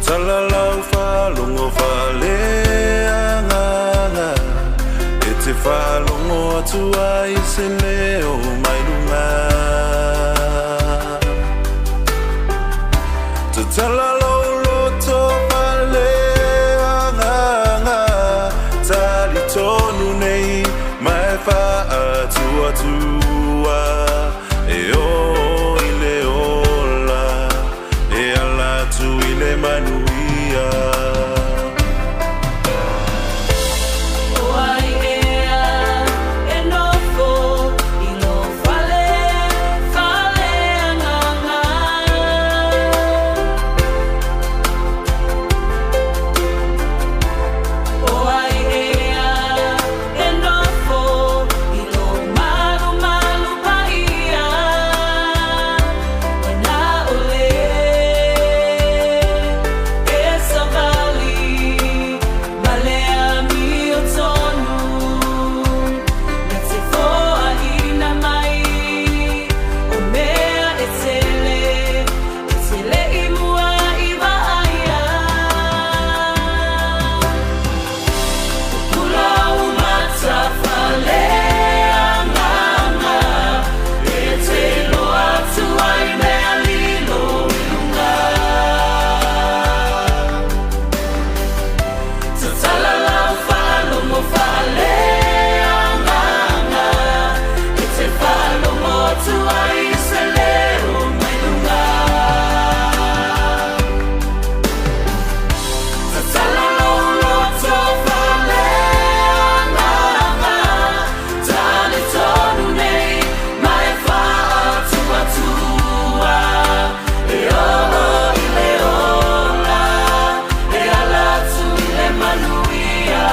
Tatala lau faalogo faaleagaga e te faalogo atu ai i se leo mai luga. Tatala lou loto faaleagaga, talitonu nei ma e faatuatua e oo i le ola e ala atu i le manuia. O ai ea e nofo i lou fale faaleagaga? O ai ea e nofo i lou malumalu paia? Na o le e savali ma le amiotonu, na te foaina mai o mea e tele, e te le i muai vaaia. Pupula ou mata faaleagaga e te iloa atu ai mea lilo i luga. Tatala lau faalogo faaleagaga e te faalogo atu ai i se leo mai luga. Tatala lou loto faaleagaga, talitonu nei ma e faatuatua e oo i le ola e ala atu i le manuia.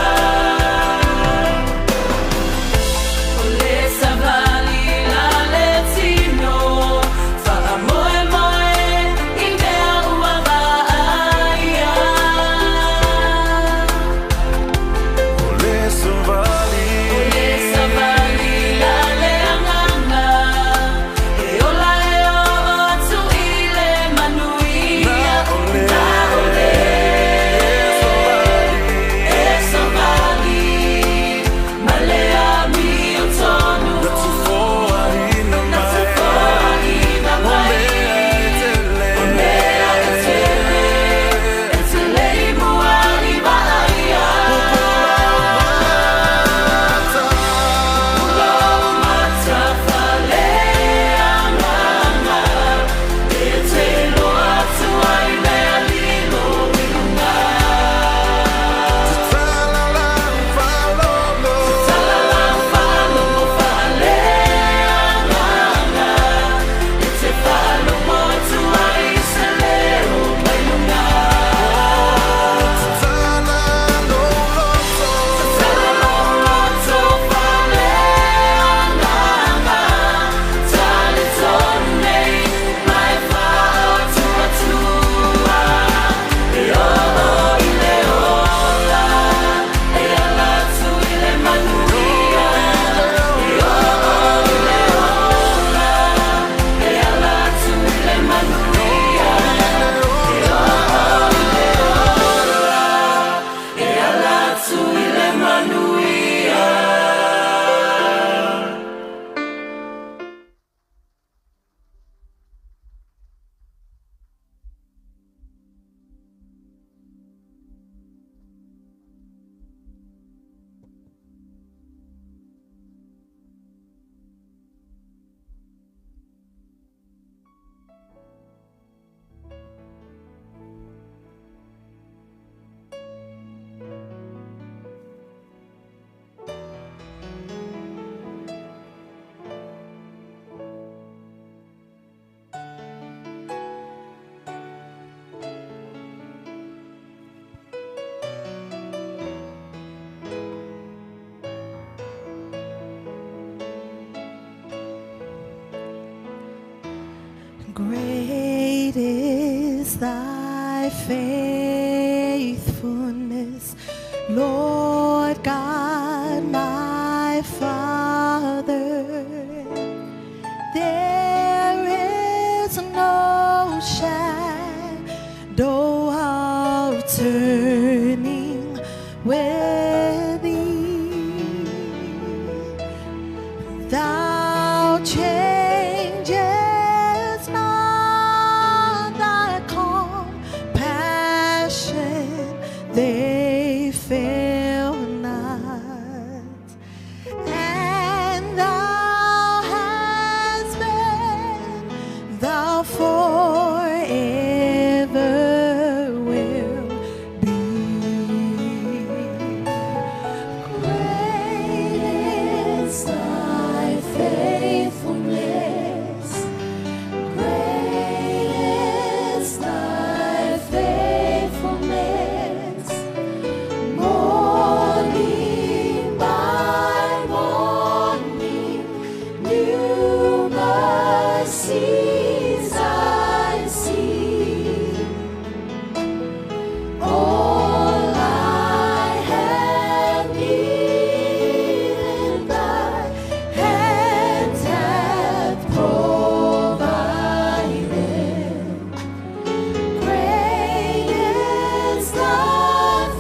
O le savali la le tino, faamoemoe i mea ua vaaia. O le savali. O le savali la le agaga, e ola e oo atu i le manuia. Na o le Na o le savali. e savali ma le amiotonu, Na tufoaina na mai tufoaina o mai mea e tele, o mea e tele, e te le i muai vaaia. Lou mata faaleagaga e te iloa atu ai mea lilo i luga. Tatala lau faalogo. Tatala lau faalogo faaleagaga e te faalogo atu ai i se leo mai luga. Tatala lou loto. Tatala lou loto faaleagaga, talitonu nei ma e faatuatua e oo i le ola e ala atu i le manuia. E oo i le ola e ala atu i le manuia. E oo i le ola e ala atu i le manuia. Great is thy faithfulness, Lord God, my Father. There is no shadow Returning with thee. Thou changest not thy compassion, they fail not. And thou hast been, thou forever will be. Great is thy faithfulness. Great is thy faithfulness. Morning by morning, new mercies I see. All I have needed, thy hand hath provided. Great is thy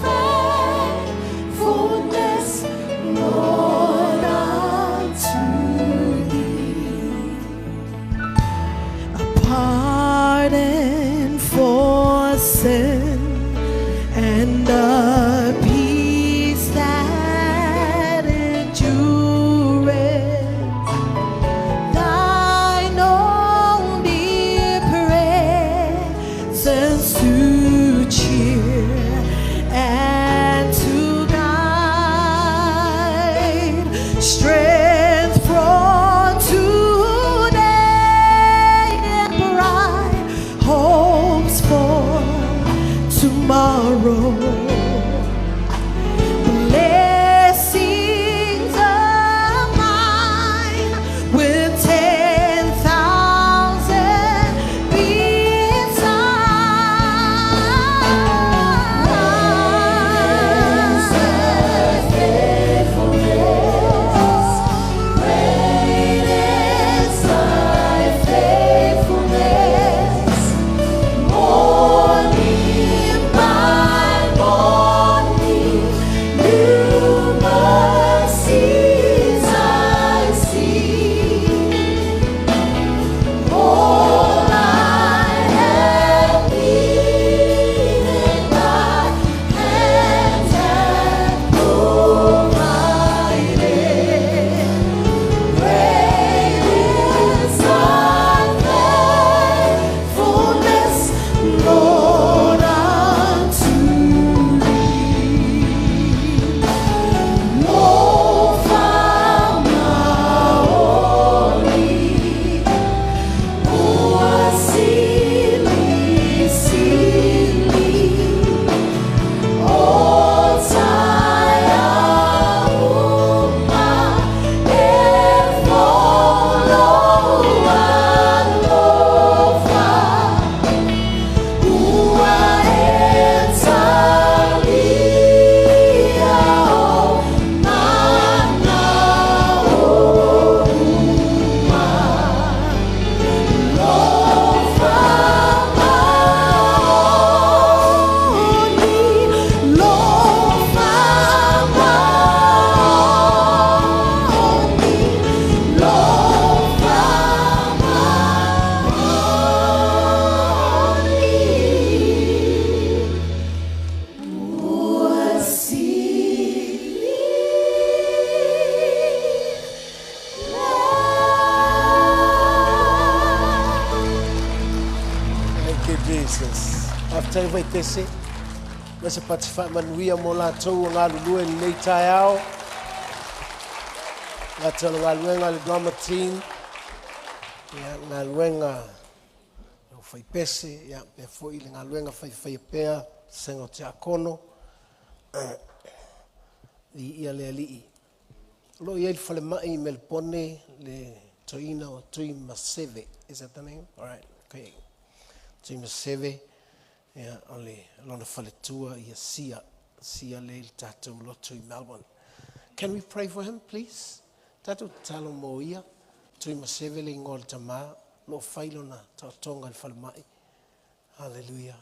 faithfulness, Lord, unto thee. A pardon for sin and a peace that endureth. Thine own dear presence to cheer and to guide, strength for today and bright hopes for tomorrow. Blessings are mine with 10,000 beside. Great is thy faithfulness. Morning by morning, new mercies I see. All I have needed, thy hand hath provided. Great is thy faithfulness, Lord, unto thee. Lo faamaoni, ua silisili, o taeao uma e folau alofa. Ua e talia o mana'o uma. Lo faamaoni, lo faamaoni, lo faamaoni. Ua sili la. Thank you, Jesus. Faafetai Vaitese. Ma se pati faamanuia mo latou o galulue i lenei taeao. Gata o le galuega le drama team. Ia, galuega o faipese, ia, pea foi le galuega faifaia pea, senga o tiakono. I ia le Alii. O loo i ai le falemai i Melipone le toeaina o Tuimaseve. Is that the name? All right. Okay. Tuimaseve, ia, o le lona faletua ia Sia. Sia le le tatou lotu i Melbourne. Can we pray for him, please? Tatou tatalo mo ia. Tuimaseve le igoa o le tamā. Lo fai lona taotoga i le falemai. Hallelujah.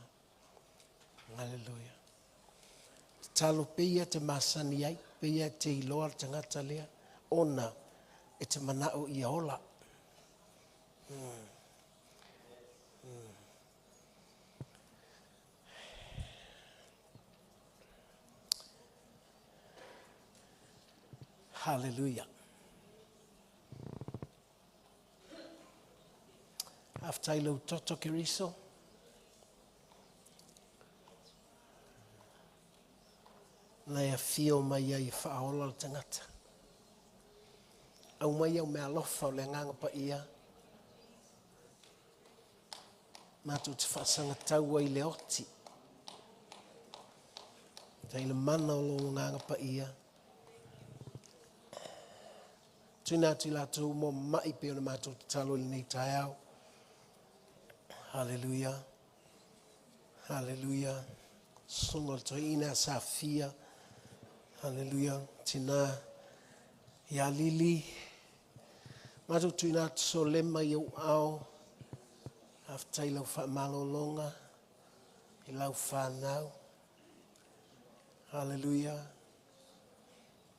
Hallelujah. tatalo pe ia te masani ai, pe ia te iloa le tagata lea, ona e te manao ia ola. Hallelujah. Faafetai i lou toto Keriso. Na e afio mai ai e faaola le tagata. Aumai au meaalofa o le Agaga Paia, matou te faasagatau ai i le oti. Faafetai i le mana o lou Agaga Paia. Tuuina atu i latou mo mai pei ona matou tatalo i lenei taeao. Hallelujah. Hallelujah. Susuga o le toeaina Safia. Hallelujah. Tina ia Lili. Matou tuuina atu Solema i ou ao. Faafetai i lau faamalologa i lau fanau. Hallelujah.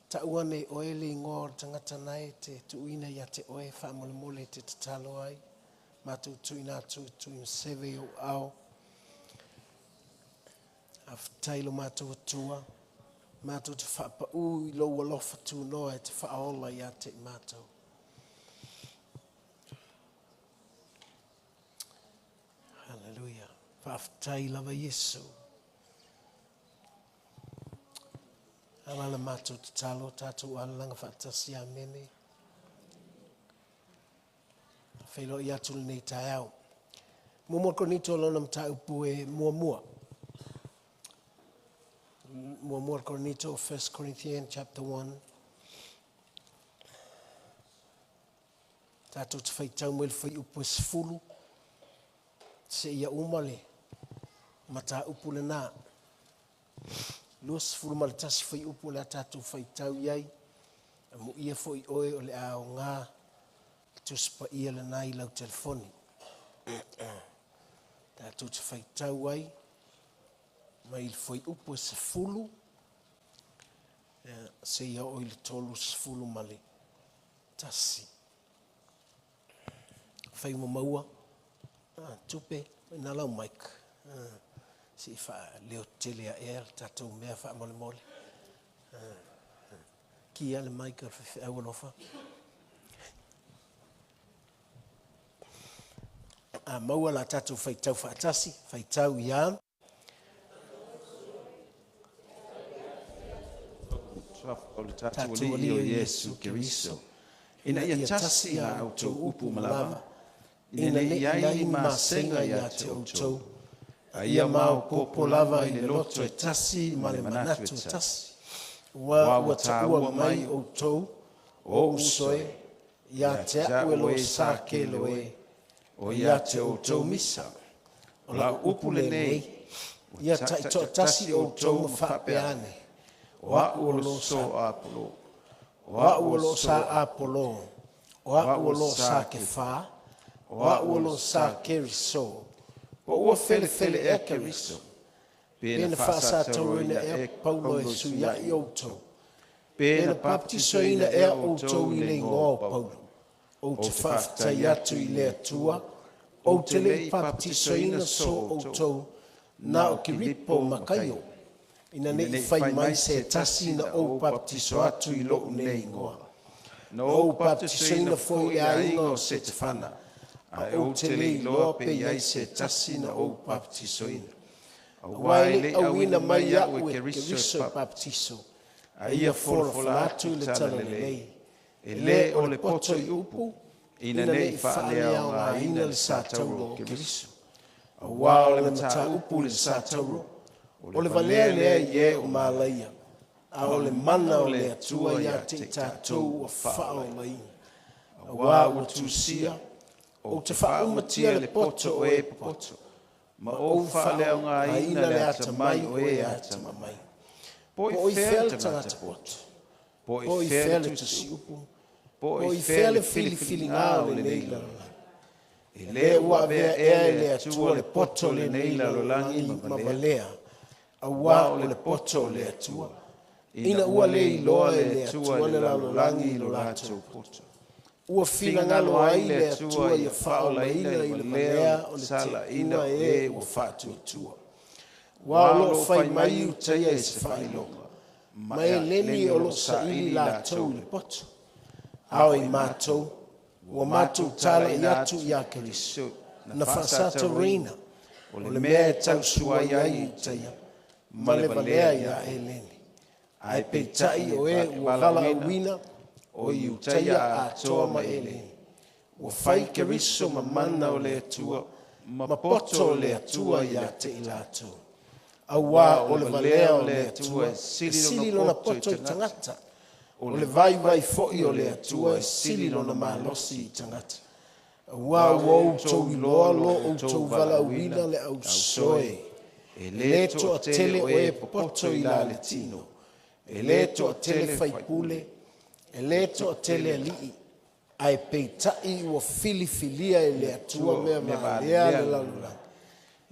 Tau ane i oe le igoa o le tagata na e te tuuina ia te oe faamolemole e te tatalo ai. Matou tuuina atu i Tuimaseve i ou ao. Faafetai lo matou Atua. Matou te faapau i lou alofa tunoa e te faaola ia te i matou. Hallelujah. Faafetai lava Iesu. Ala la matou tatalo, tatou alalaga faatasi. Amene. Feiloai atu lenei taeao. Muamua Korinito lona mataupu e muamua. Muamua Korinito, 1 Corinthians chapter 1. Tatou te faitau mai le fuaiupu e 10 seia uma le mataupu lena. 21 fuaiupu o le a tatou faitau i ai. Amuia foi oe o le a aoga le Tusi Paia lena i lau telefoni. Tatou te faitau ai mai le fuaiupu e 10 seia oo i le 31. Fai uma maua tupe na lau mic se i faaleo tele ae le tatou mea faamolemole. Kia le mic o le faifeau alofa. A maua la tatou faitau faatasi, faitau ia. O le tatou Alii o Iesu Keriso, ina ia tasi la outou upu ma lava, ina ne i ai ni masega ia te outou, a ia maopoopo lava i le loto e tasi ma le manatu e tasi. Ua ua taua mai outou o uso e, ia te a'u e lo sa ke loe, o ia te outou misa. O lau upu lenei, ia taitoatasi outou ma faapea ane, o a'u o lo sa Apolo, o a'u o lo sa Apolo, o a'u o lo sa Kefa, o a'u o lo sa Keriso, po ua felefele ea Keriso, pe pe na na faasatauroina faasatauroina ea ea Paulo Paulo e e suia'i suia'i outou, pe pe na na papatisoina papatisoina ea ea outou outou i i le le igoa igoa o o Paulo. Paulo. Ou Ou te te faafetai faafetai atu atu i i le le Atua, Atua, ou ou te te le le i i papatisoina papatisoina so so outou, outou, na na o o Kiripo Kiripo ma ma Kaio, Kaio, ina ina ne i ne i fai fai mai mai se se tasi tasi na na ou ou papatiso papatiso atu atu i i lou lou nei nei igoa. igoa. Na Na ou ou papatisoina papatisoina foi foi le le aiga aiga o o Setefana, Setefana, a ae ou ou te te le le iloa iloa pe pe i i ai ai se se tasi tasi na na ou ou papatisoina. papatisoina. Aua Aua e e le le i auina auina mai mai a'u a'u e e Keriso Keriso e e papatiso, papatiso, a a ia ia folafola folafola atu atu i i le le talalelei. talalelei. E E lē lē o o le le poto poto i i upu, upu, ina ina ne ne i i faaleaogaina faaleaogaina le le satauro satauro o o Keriso. Keriso. Auā Auā o o le le mataupu mataupu i i le le satauro, satauro, o o le le valea valea lea lea i i e e o o malaia, malaia, a a o o le le mana mana o o le le Atua Atua ia ia te i te i tatou tatou ua ua faaolaina. faaolaina. Auā Auā ua ua tusia, tusia, ou ou te te faaumatia faaumatia le le poto poto o o e e popoto, popoto, ma ma ou ou faaleaogaina faaleaogaina le le atamai atamai o o e e atamamai. atamamai. Po Po o i i fea fea le le tagata tagata poto, poto, po po o i i fea fea le le tusiupu, tusiupu, po po o i i fea fea le le filifiliga filifiliga o o lenei lenei lalolagi. lalolagi. E E lē lē ua ua avea avea ea ea e e le le Atua Atua le le poto poto lenei lenei lalolagi lalolagi ma ma valea, valea, Auā o le poto o le Atua, ina ua le iloa e le Atua le lalolagi i lo latou poto. Ua finagalo ai le Atua ia faaolaina i le valea o le te'uga e ua faatuatua. Aua o lo o fai mai Iutaia i se faailoga, ma Eleni o lo o saili latou i le poto. A o i matou, ua matou tala'i atu iā Keriso na faasataurina, o le mea e tausuai ai Iutaia ma le valea iā Eleni. Ae peitai o e ua valaauina, o Iutaia atoa ma Eleni, ua fai Keriso ma mana o le Atua ma poto o le Atua ia te i latou. Auā o le valea o le Atua e sili lona poto i tagata, o le vaivai foi o le Atua e sili lona malosi i tagata. Auā ua outou iloa lo outou valaauina le ausoe, e lē toatele o e popoto i la le tino, e lē toatele faipule, e lē toatele alii, ae peitai ua filifilia e le Atua mea valea a le lalolagi,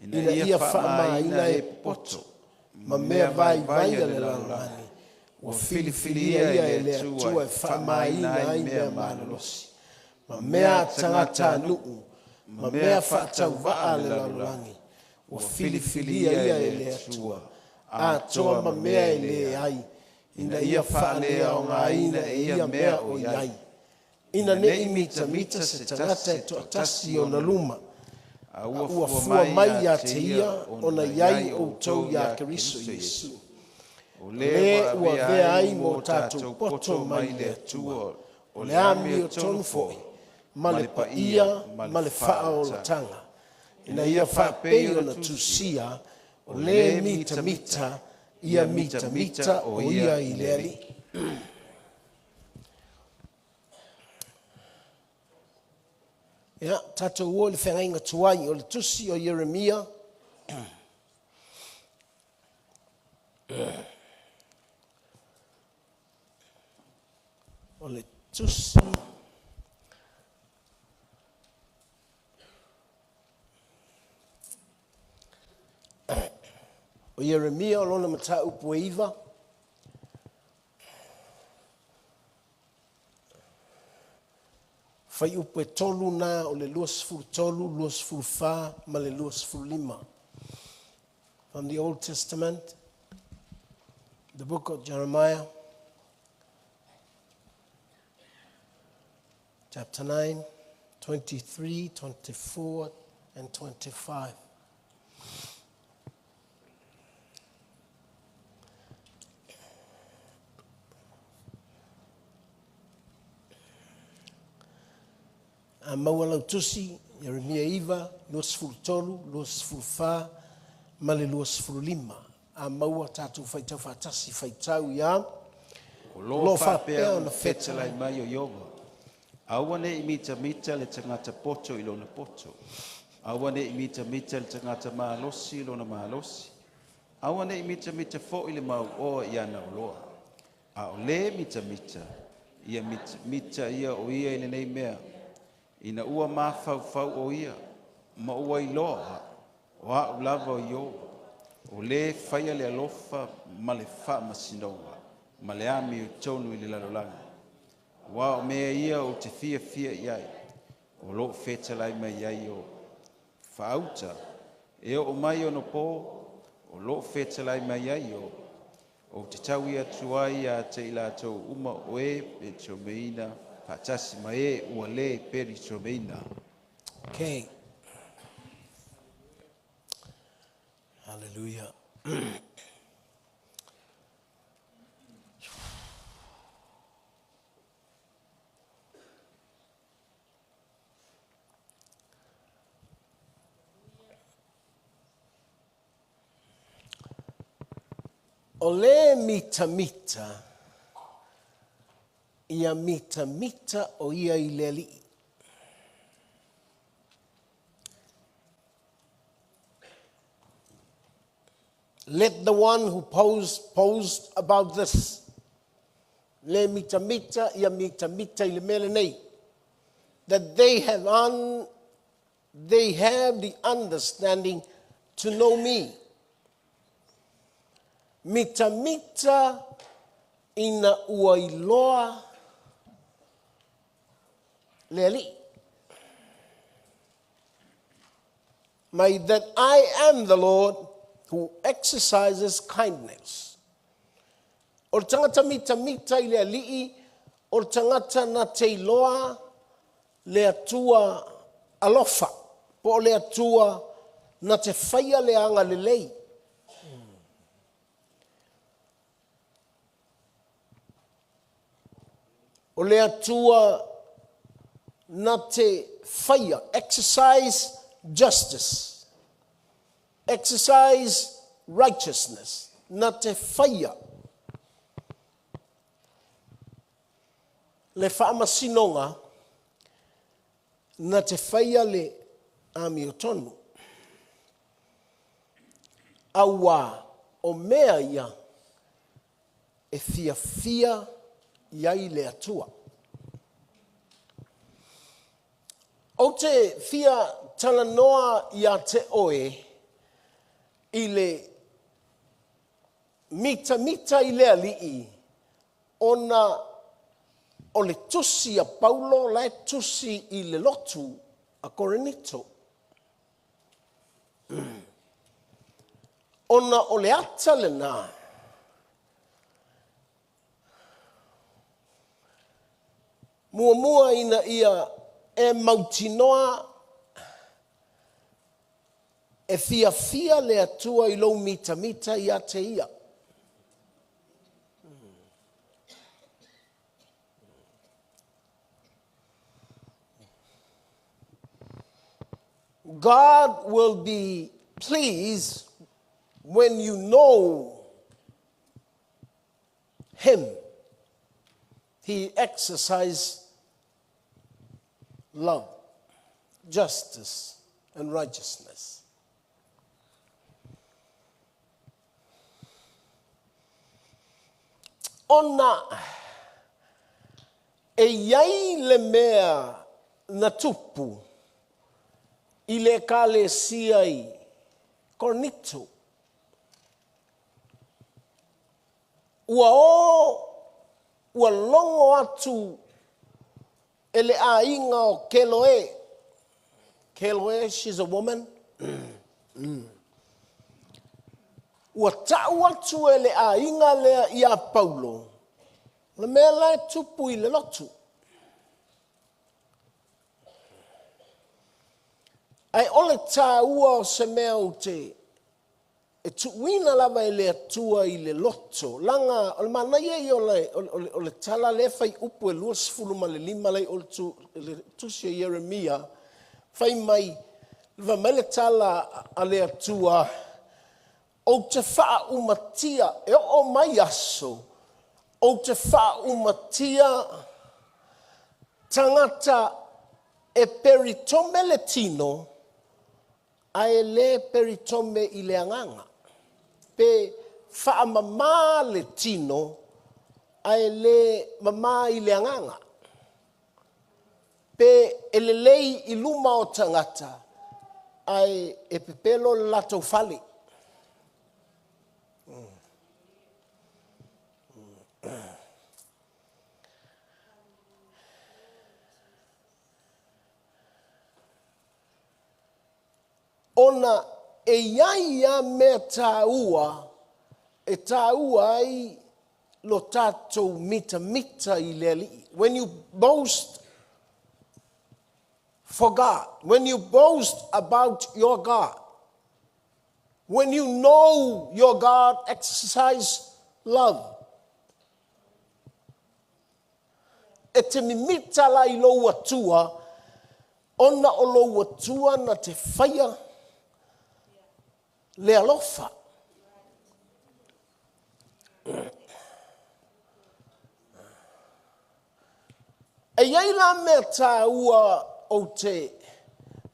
ina ia faamāina e popoto, ma mea vaivai a le lalolagi, ua filifilia ia e le Atua e faamāina ai mea malolosi, ma mea a tagatanuu, ma mea faatauvaa a le lalolagi, ua filifilia ia e le Atua, atoa ma mea e leai, ina ia faaleaogaina e ia mea o i ai, ina ne i mitamita se tagata e toatasi i ona luma, a ua fua mai ia te ia ona i ai outou iā Keriso Iesu, o lē ua avea ai mo tatou poto mai le Atua, o le amiotonu foi, ma le paia ma le faaolataga, ina ia faapei ona tusia, o lē mitamita, ia mitamita o ia i le Alii. Ia, tatou o i le feagaiga tuai o le tusi o Ieremia. O le tusi o Ieremia o lona mataupu e 9. Fuaiupu e 3 na o le 23, 24 ma le 25. From the Old Testament, the book of Jeremiah, chapter 9, 23, 24, and 25. A maua lau tusi, Ieremia 9, 23, 24 ma le 25. A maua tatou faitau faatasi, faitau ia. O lo o faapea ona fetalai mai o Ieova, Aua ne i mitamita le tagata poto i lona poto, aua ne i mitamita le tagata malosi i lona malosi, aua ne i mitamita foi le mauoa i ana oloa. A o lē mitamita, ia mitamita ia o ia i lenei mea, ina ua mafaufau o ia, ma ua iloa o a'u lava o Ieova, o lē faia le alofa ma le faamasinoga ma le amiotonu i le lalolagi. Auā o mea ia ou te fiafia i ai, o loo fetalai mai ai Ieova. Faauta, e oo mai ona pō, o loo fetalai mai ai Ieova, ou te taui atu ai ia te i latou uma o e pelitlomeina faatasi ma e ua lē pelitlomeina. Okay. Hallelujah. O lē mitamita, ia mitamita o ia i le Alii. Let the one who post about this. Le mitamita, ia mitamita i le mea lenei. That they have the understanding to know me. Mitamita ina ua iloa le Alii. Mai that I am the Lord who exercises kindness. O le tagata mitamita i le Alii, o le tagata na te iloa le Atua alofa, po o le Atua na te faia le agalelei. O le Atua na te faia, exercise justice, exercise righteousness, na te faia le faamasinoga, na te faia le amiotonu. Auā o mea ia e fiafia i ai le Atua. Ou te fia talanoa ia te oe i le mitamita i le Alii ona o le tusi a Paulo la e tusi i le lotu a Korinito. Ona o le ata lena muamua ina ia e mautinoa e fiafia le Atua i lou mitamita ia te ia. God will be pleased when you know Him. He exercises love, justice, and righteousness. Ona e i ai le mea na tupu i le Ekalesia i Korinito. Ua o, ua logo atu e le aiga o Keloe. Keloe, she's a woman. Ua tau atu e le aiga lea ia Paulo, le mea la e tupu i le lotu. Ae o le tāua o se mea ou te e tuuina lava e le Atua i le loto, laga o le manaia ia o le tala lea e fai upu e 25 lai o le tusi a Ieremia, fai mai, fai mai le tala a le Atua, ou te faaumatia, e oo mai aso, ou te faaumatia tagata e peritome le tino, ae le peritome i le agaga. Pe faamamā le tino, ae le mamā i le agaga. Pe e lelei i luma o tagata, ae e pepelo le latou fale. Ona e i ai lava mea taua e taua ai lo tatou mitamita i le Alii. When you boast for God, when you boast about your God, when you know your God exercise love, e te mimita la i lou Atua, ona o lou Atua na te faia le alofa. E i ai la mea tāua ou te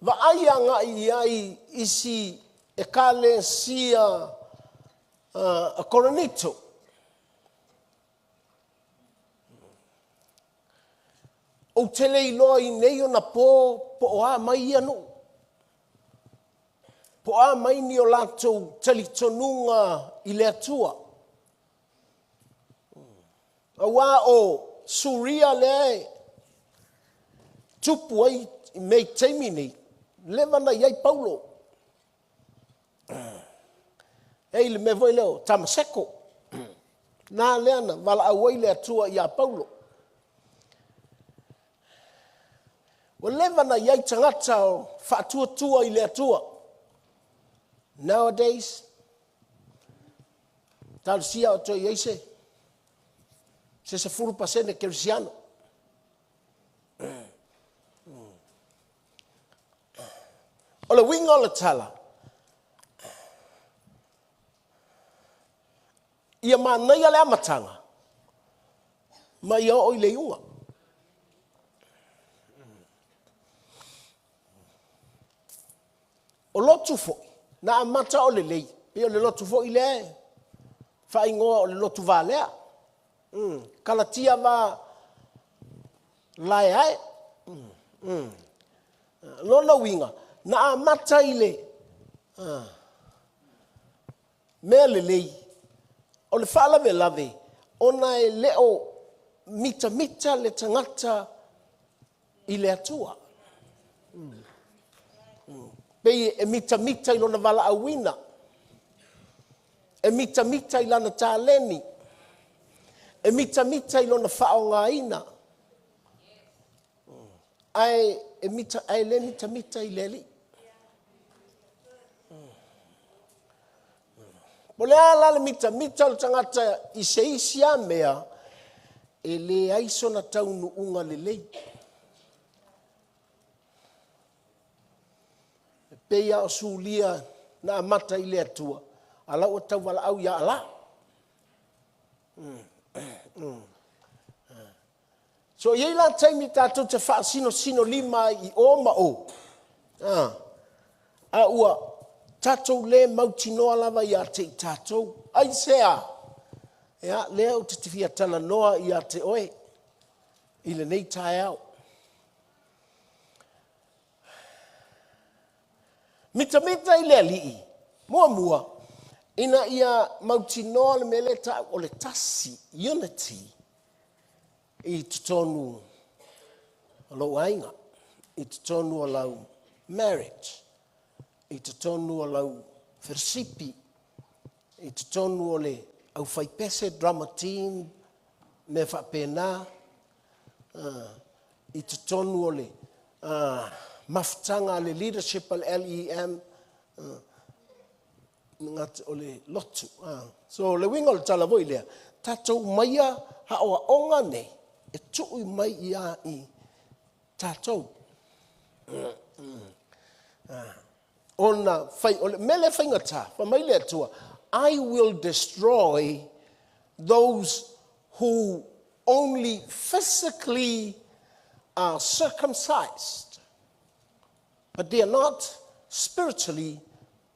vaai agai i ai isi Ekalesia a Korinito. Ou te le iloa i nei ona po po o a mai ia nuu. Po o a mai ni o latou talitonuga i le Atua. Auā o Suria lea e tupu ai i mea i taimi nei, leva na i ai Paulo. E i le mea foi lea o Tamaseko. Na lea na valaau ai le Atua iā Paulo. Ua leva na i ai tagata o faatuatua i le Atua. Nowadays, talosia o toe i ai se se 10% kerisiano. O le uiga o le tala, ia manaia le amataga, ma ia oo i le iuga. O lotu foi, na amata o lelei, pei o le lotu foi lea e faaigoa o le lotu valea. Kalatia va laeae. Lona uiga, na amata i le mea lelei, o le faalavelave, ona e le o mitamita le tagata i le Atua. Pei e mitamita i lona valaauina, e mitamita i lana taleni, e mitamita i lona faaaogaina, ae e mita, ae le mitamita i le Alii. Po o le a la le mitamita o le tagata i se isi lava mea, e leai sona taunuuga lelei. E pei lava o Sulia na amata i le Atua, a la ua tau valaau ia Alā. So e i ai la taimi tatou te faasinosinolima ai i o ma o, a ua tatou le mautinoa lava ia te i tatou. Aisea? Ia, lea ou te fia talanoa ia te oe i lenei taeao. Mitamita i le Alii, muamua, ina ia mautinoa le mea lea e tau o le tasi, unity, i totonu o lou aiga, i totonu o lau marriage, i totonu o lau felesipi, i totonu o le aufaipese, drama team, mea faapena, i totonu o le mafutaga a le leadership a le LEM, o le lotu. So le uiga o le tala foi lea, tatou umaia aoaoga nei e tuu mai ia i tatou. Ona fai, o le mea lea e faigata, fai mai le Atua, I will destroy those who only physically are circumcised, but they are not spiritually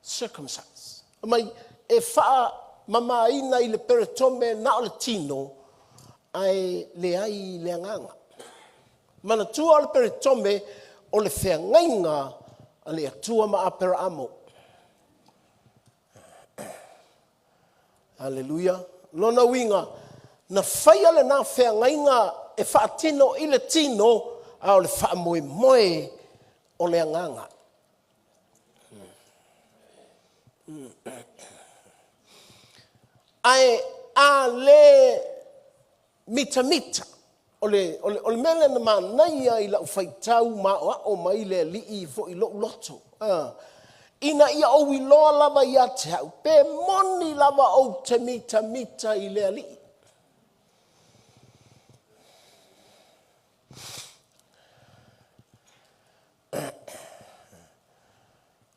circumcised. Mai e faamamaina i le peretome na o le tino, ae leai le agaga. Manatua o le peretome o le feagaiga a le Atua ma Aperaamo. Aleluia. Lona uiga, na faia lena feagaiga e faatino i le tino, a o le faamoemoe o le agaga. Ae a le mitamita, o le, o le, o le mea lea na manaia i lau faitau maoao mai le Alii foi i lou loto. Ina ia ou iloa lava ia te au, pe moni lava ou te mitamita i le Alii.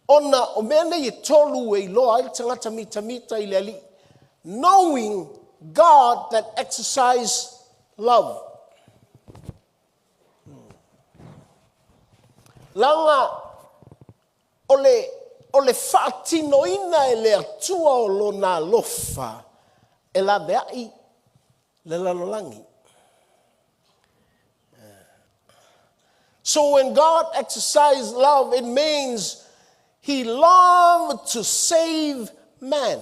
Ona o mea nei e tolu e iloa ai le tagata mitamita i le Alii. Knowing God that exercise love. Leaga o le, o le faatinoina e le Atua o lona alofa e laveai le lalolagi. So when God exercises love, it means he loved to save man.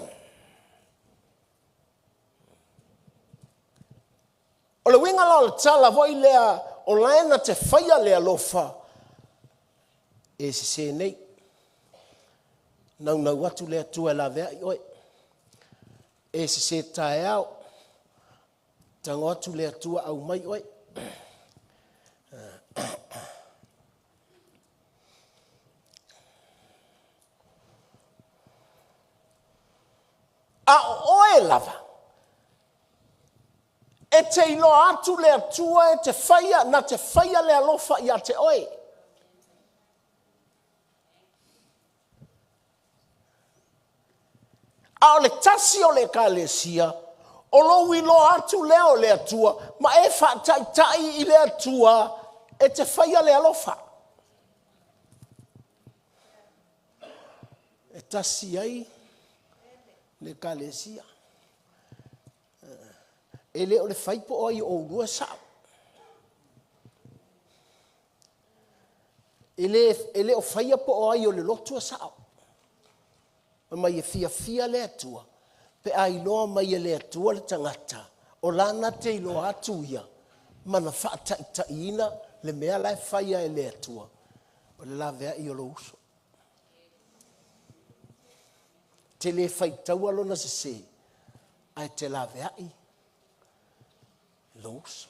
le uiga la o le tala foi lea o la e na te faia le alofa e sesē nei. Naunau atu le Atua e laveai oe. E sesē taeao, tago atu le Atua aumai oe. A o oe lava, e te iloa atu le Atua e te faia, na te faia le alofa ia te oe. A o le tasi o le Ekalesia, o lou iloa atu lea o le Atua, ma e faataitai i le Atua e te faia le alofa. E tasi ai le Ekalesia. E le o le fai po o ai o oulua e sao. E le o faia po o ai o le lotu e sao. Fai mai e fiafia le Atua pe a iloa mai e le Atua le tagata o lana te iloa atu ia ma na faataitaiina le mea la e faia e le Atua o le laveai o lou uso. Te le faitaua lona sesē ae te laveai lou uso.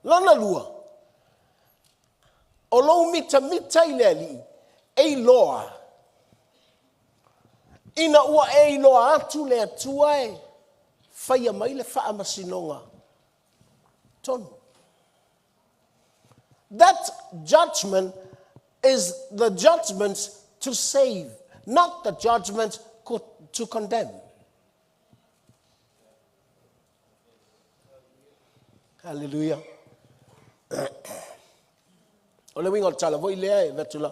Lona lua, o lou mitamita i le Alii e iloa ina ua e iloa atu le Atua e faia mai le faamasinoga tonu. That judgment is the judgment to save, not the judgment to condemn. Hallelujah. O le uiga o le tala foi lea e avatu la,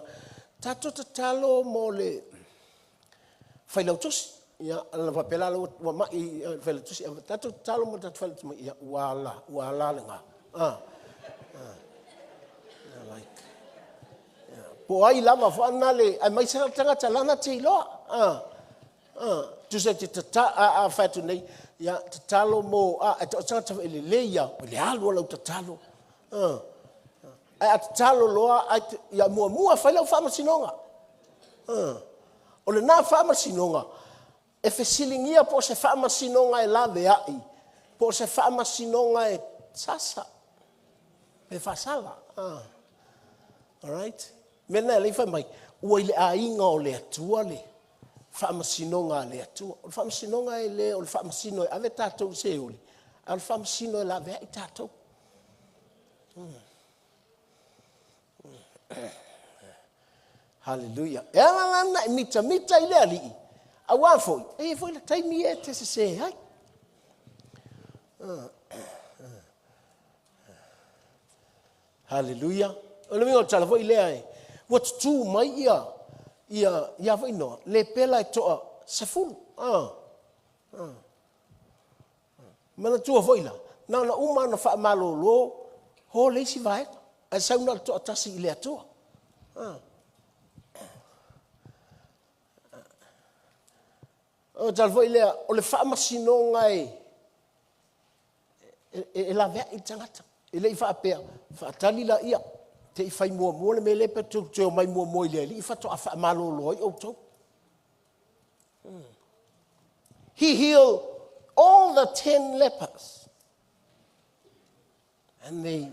tatou tatalo mo le Failautusi. Ia, ana faapea la ua mai le Failautusi, tatou tatalo mo le tatou Failautusi, ia ua ala, ua ala lena. Ah. Ah. Like, yeah. Po ai lava foi na le, aemaise le tagata lana te iloa. Ah. Ah. Tusa te tata, a fai atu nei, ia, tatalo mo, a, e to tagata e lelei ia, o le alu o lau tatalo. Ah. Ae a tatalo loa, ai ia muamua fai lau faamasinoga. Ah. O lena faamasinoga, e fesiligia po o se faamasinoga e laveai, po o se faamasinoga e sasa, pe faasala. Ah. Alright? Mea na e lei fai mai, ua i le aiga o le Atua le faamasinoga a le Atua. O le faamasinoga e le o le faamasino e ave tatou i Seoli, a o le faamasino e laveai tatou. Hallelujah. E ala la na e mitamita i le Alii, auā foi, e i ai foi le taimi e te sesē ai. Hallelujah. O le uiga o le tala foi lea e, ua tutū mai ia, ia, ia foi noa, le pela e toa 10. Ah. Ah. Manatua foi la, na ona uma ona faamalōlō, ho le isi vaega, ae sau na o le toatasi i le Atua. Ah. O tala foi lea, o le faamasinoga e laveai le tagata. E le i faapea, faatali la ia, te i fai muamua le mea lea pe tou te omai muamua i le Alii faatoa faamalōlō ai outou. He healed all the 10 lepers. And they,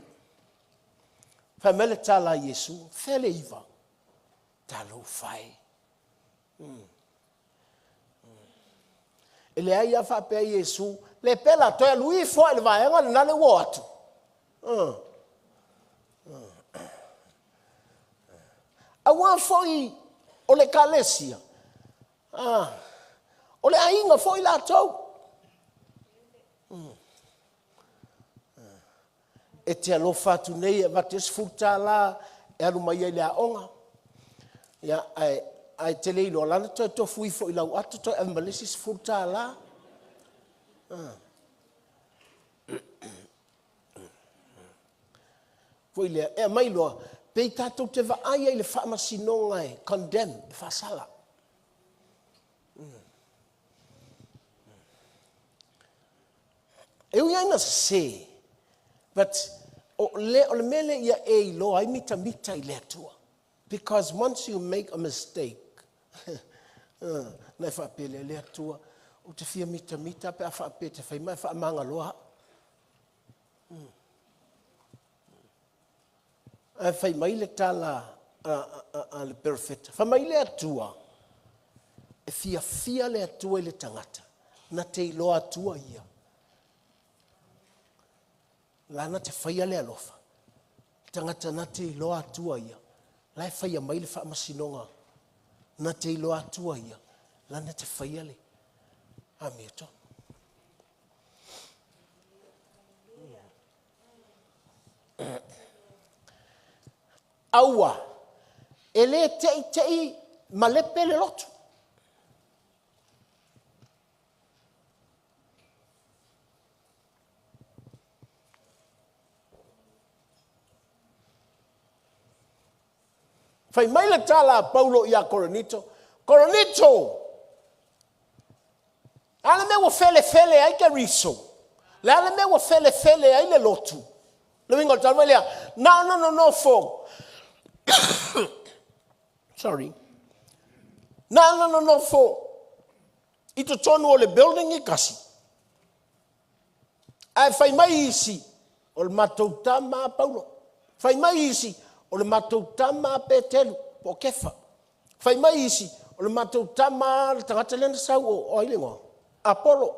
fai mai le tala a Iesu, fea le 9? Talofa e. E leai a faapea Iesu, le pela, toe alu ifo i le vaega lena le ua o atu. Auā foi o le Ekalesia, o le aiga foi latou. E te alofa atu nei e avatu e $10 e alu mai ai le aoga. Ia, ae te le iloa lana toe tofu ifo i lau ato toe ave ma le isi $10. Foi lea, e aumai loa, Pe i tatou te vaai ai i le faamasinoga e condemn, e faasala. E ui lava ina sese, but o le, o le mea lea ia e iloa ai mitamita i le Atua. Because once you make a mistake, na e faapea lea, le Atua, ou te fia mitamita pe a faapea e te fai mai faamagaloa au. Ae fai mai le tala a le perofeta, fai mai le Atua, e fiafia le Atua i le tagata, na te iloa atua ia. La na te faia le alofa. Le tagata na te iloa atua ia. La e faia mai le faamasinoga. Na te iloa atua ia. La na te faia le amiotonu. Aua, e le teitei malepe le lotu. Fai mai le tala a Paulo ia Korinito, Korinito, a le mea ua felefele ai Keriso, le a le mea ua felefele ai le lotu. Le uiga o le tala mai lea, na ona nonofo, sorry, na ona nonofo i totonu o le building i kasi. Ae fai mai isi, o le matou tama a Paulo. Fai mai isi, o le matou tama a Petelu, po o Kefa. Fai mai isi, o le matou tama a le tagata lea na sau o ai le igoa? Apolo.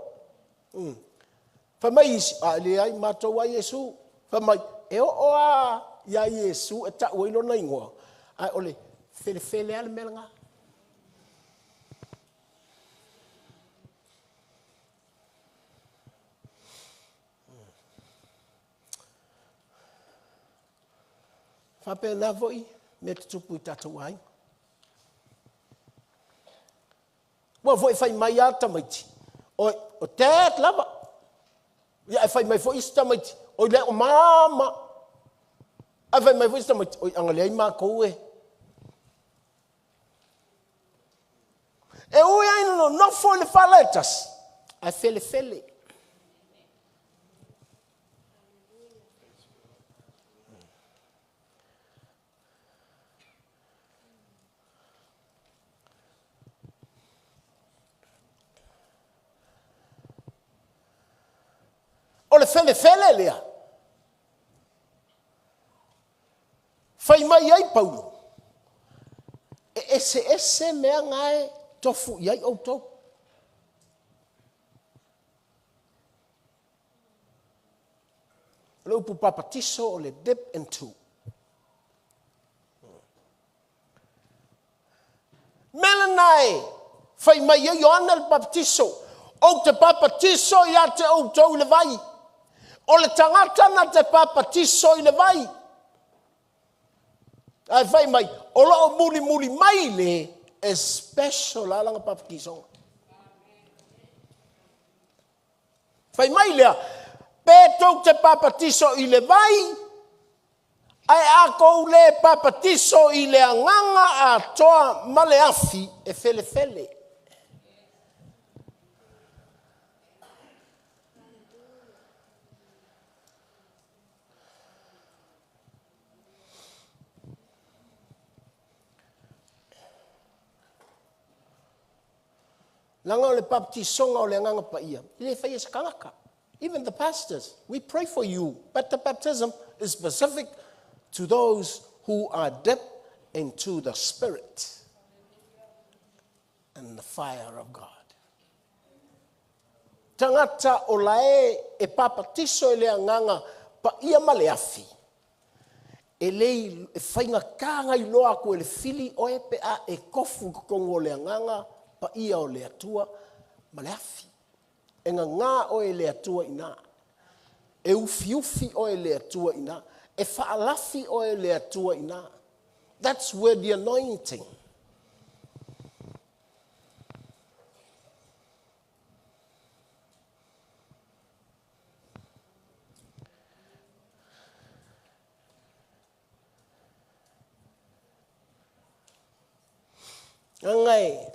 Fai mai isi, a e leai matou a Iesu. Fai mai, e oo lava ia Iesu e tau ai lona igoa, ae o le felefele lava le mea lena. Faapena foi mea tutupu i tatou aiga. Ua foi fai mai lava tamaiti, oi, o dad lava. Ia ae fai mai foi isi tamaiti, oi le o mama. Ae fai mai foi isi tamaiti, oi a na leai matou e. E ui lava ina nonofo i le fale e tasi, ae felefele. O le felefele lea, fai mai ai Paulo, e eseese mea na e tofu i ai outou. O le upu papatiso o le dip into. Mea lena e fai mai ai Ioane le papatiso, ou te papatiso ia te outou i le vai. O le tagata na te papatiso i le vai. Ae fai mai, o loo mulimuli mai le e special lava lana papatisoga. Fai mai lea, pe tou te papatiso i le vai, ae a kou le papatiso i le agaga atoa ma le afi, e felefele. Leaga o le baptisoga o le agaga paia, e le faia e se tagata. Even the pastors, we pray for you, but the baptism is specific to those who are dipped into the Spirit and the fire of God. Tagata o lae e papatiso i le agaga paia ma le afi, e le e faigata ona iloa atu e le fili oe pe a e tofu i totonu o le agaga paia o le Atua ma le afi. E gagā oe e le Atua i ina. E ufiufi oe e le Atua i ina. E faalafi oe e le Atua i ina. That's where the anointing. Leaga e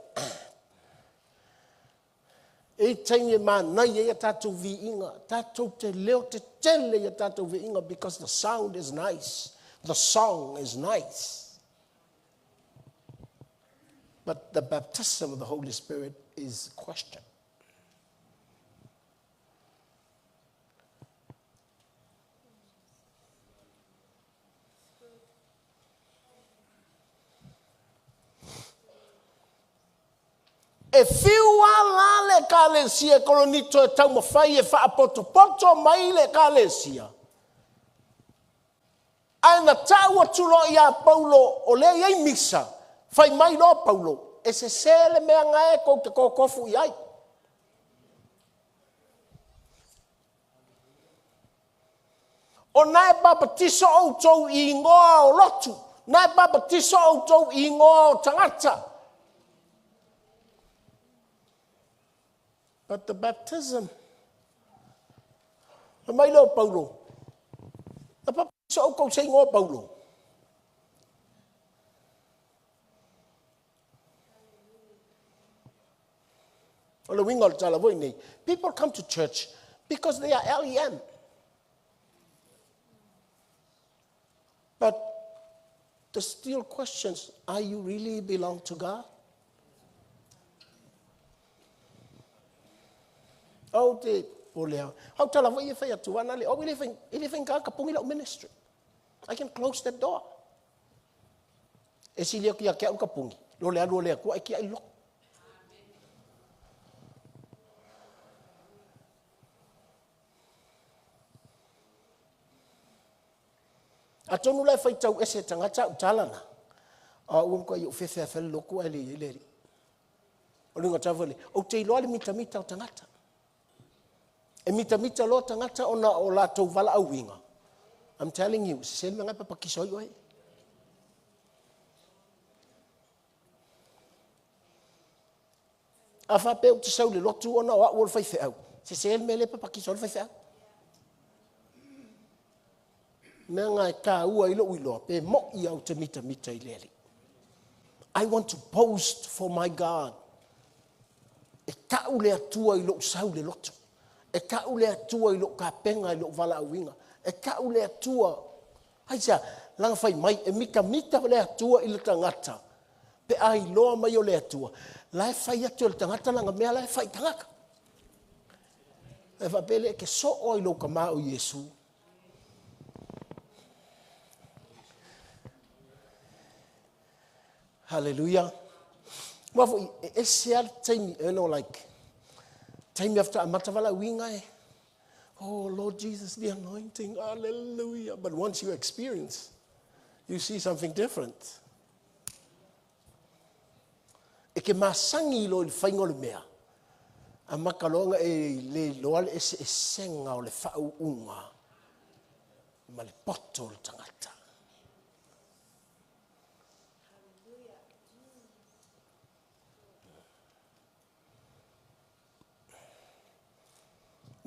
e i ai taimi e manaia ai a tatou viiga, tatou te leo tetele i a tatou viiga because the sound is nice, the song is nice. But the baptism of the Holy Spirit is question. E fiu lava la le Ekalesia Korinito e taumafai e faapotopoto mai le Ekalesia, ae na tau atu loa ia Paulo o lea e i ai misa, fai mai loa Paulo, e sese le mea na e tou te totofu i ai. O na e papatiso outou i igoa o lotu, na e papatiso outou i igoa o tagata. But the baptism, fai mai lea o Paulo, na papatiso outou i se igoa o Paulo. O le uiga o le tala foi nei, people come to church because they are LEM. But the still questions, are you really belong to God? Ou te pole au. Au tala foi e fai atu ana le, oh, e le whainga ka pungi lau ministry. I can close that door. E sili aku ia ke au ka pungi. Lo le alu o le akua e kia i loko. Atonu la e faitau ese tagata au tala na. A ua matua i ou fefe le lotu ae le i ai le Alii. O le uiga tau le, ou te iloa le mitamita o tagata. E mitamita loa tagata ona o latou valaauina. I'm telling you, sese le mea na e papatiso ai oe. A faapea ou te sau i le lotu ona o au o le faifeau, sese le mea lea e papatiso ai le faifeau. Mea na e taua ai lou iloa, pe moi au te mitamita i le Alii. I want to boast for my God. E tau le Atua i lou sau i le lotu. E tau le Atua i lou tapena i lou valaauina. E tau le Atua. Aisea? Leaga fai mai, e mitamita le Atua i le tagata pe a iloa mai o le Atua, la e fai atu e le tagata lana mea la e fai i tagata. E faapea lea, e te soo ai lou Tama o Iesu. Hallelujah. Aua foi, e ese lava le taimi, you know, like, taimi after amata valaauina e, oh, Lord Jesus, the anointing, hallelujah. But once you experience, you see something different. E ke masani loa i le faiga o le mea, amata loa ona e le iloa le eseesega o le faauuga ma le poto o le tagata.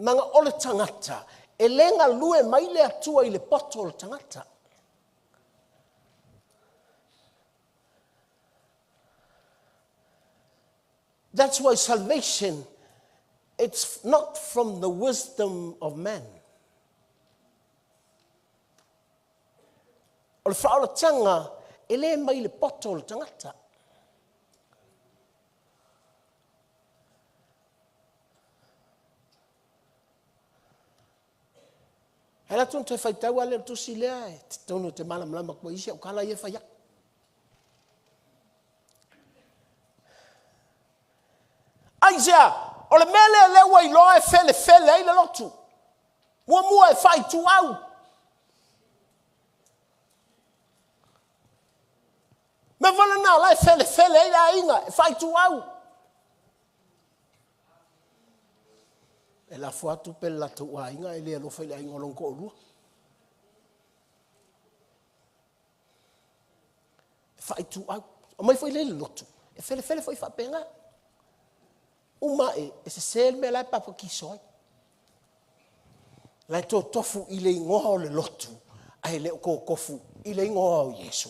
Naga o le tagata, e le galue mai le Atua i le poto o le tagata. That's why salvation, it's not from the wisdom of man. O le faaolataga, e le mai le poto o le tagata. E alu atu ona toe faitau lava lea o le tusi lea e totonu o te malamalama atu ai isi au tala ia e fai atu. Aisea? O le mea lea lea ua iloa e felefele ai le lotu. Muamua e faaituau. Mea foi lena o la e felefele ai le aiga, e faaituau. E lafo atu pe le latou aiga e le alofa i le aiga o lona toalua. E faaituau. Omai foi lea i le lotu, e felefele foi faapena. Uma ae, e sese le mea la e papatiso ai. La e totofu i le igoa o le lotu, ae le o totofu i le igoa o Iesu.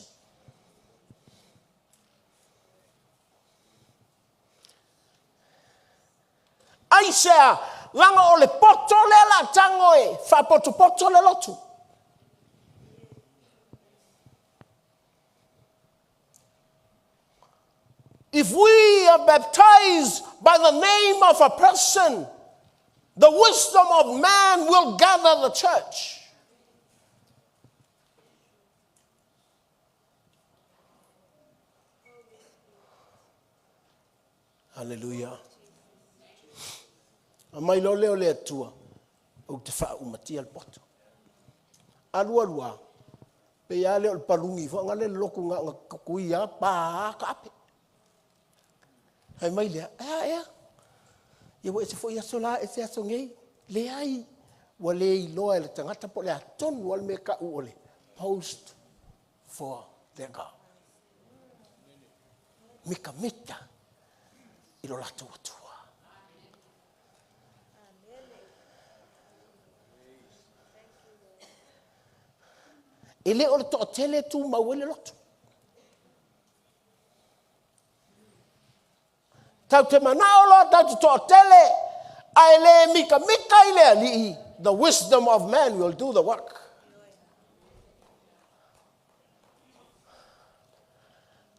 Aisea? Leaga o le poto lea o le a tago e faapotopoto le lotu. If we are baptized by the name of a person, the wisdom of man will gather the church. Hallelujah. Aumai loa lea o le Atua, ou te faaumatia le poto. Alu alu lava, pei lava lea o le paluni foi lea le lotu na ona tuia lava pa taape. Fai mai lea, e a ea? Ia ua ese foi aso la, ese aso nei. Leai, ua le iloa e le tagata po o le a tonu lava le mea e tau o le post for their God. Mitamita i lo latou Atua. E le o le toatele e tumau ai le lotu. Tatou te manao loa tatou te toatele, ae le mitamita i le Alii, the wisdom of man will do the work.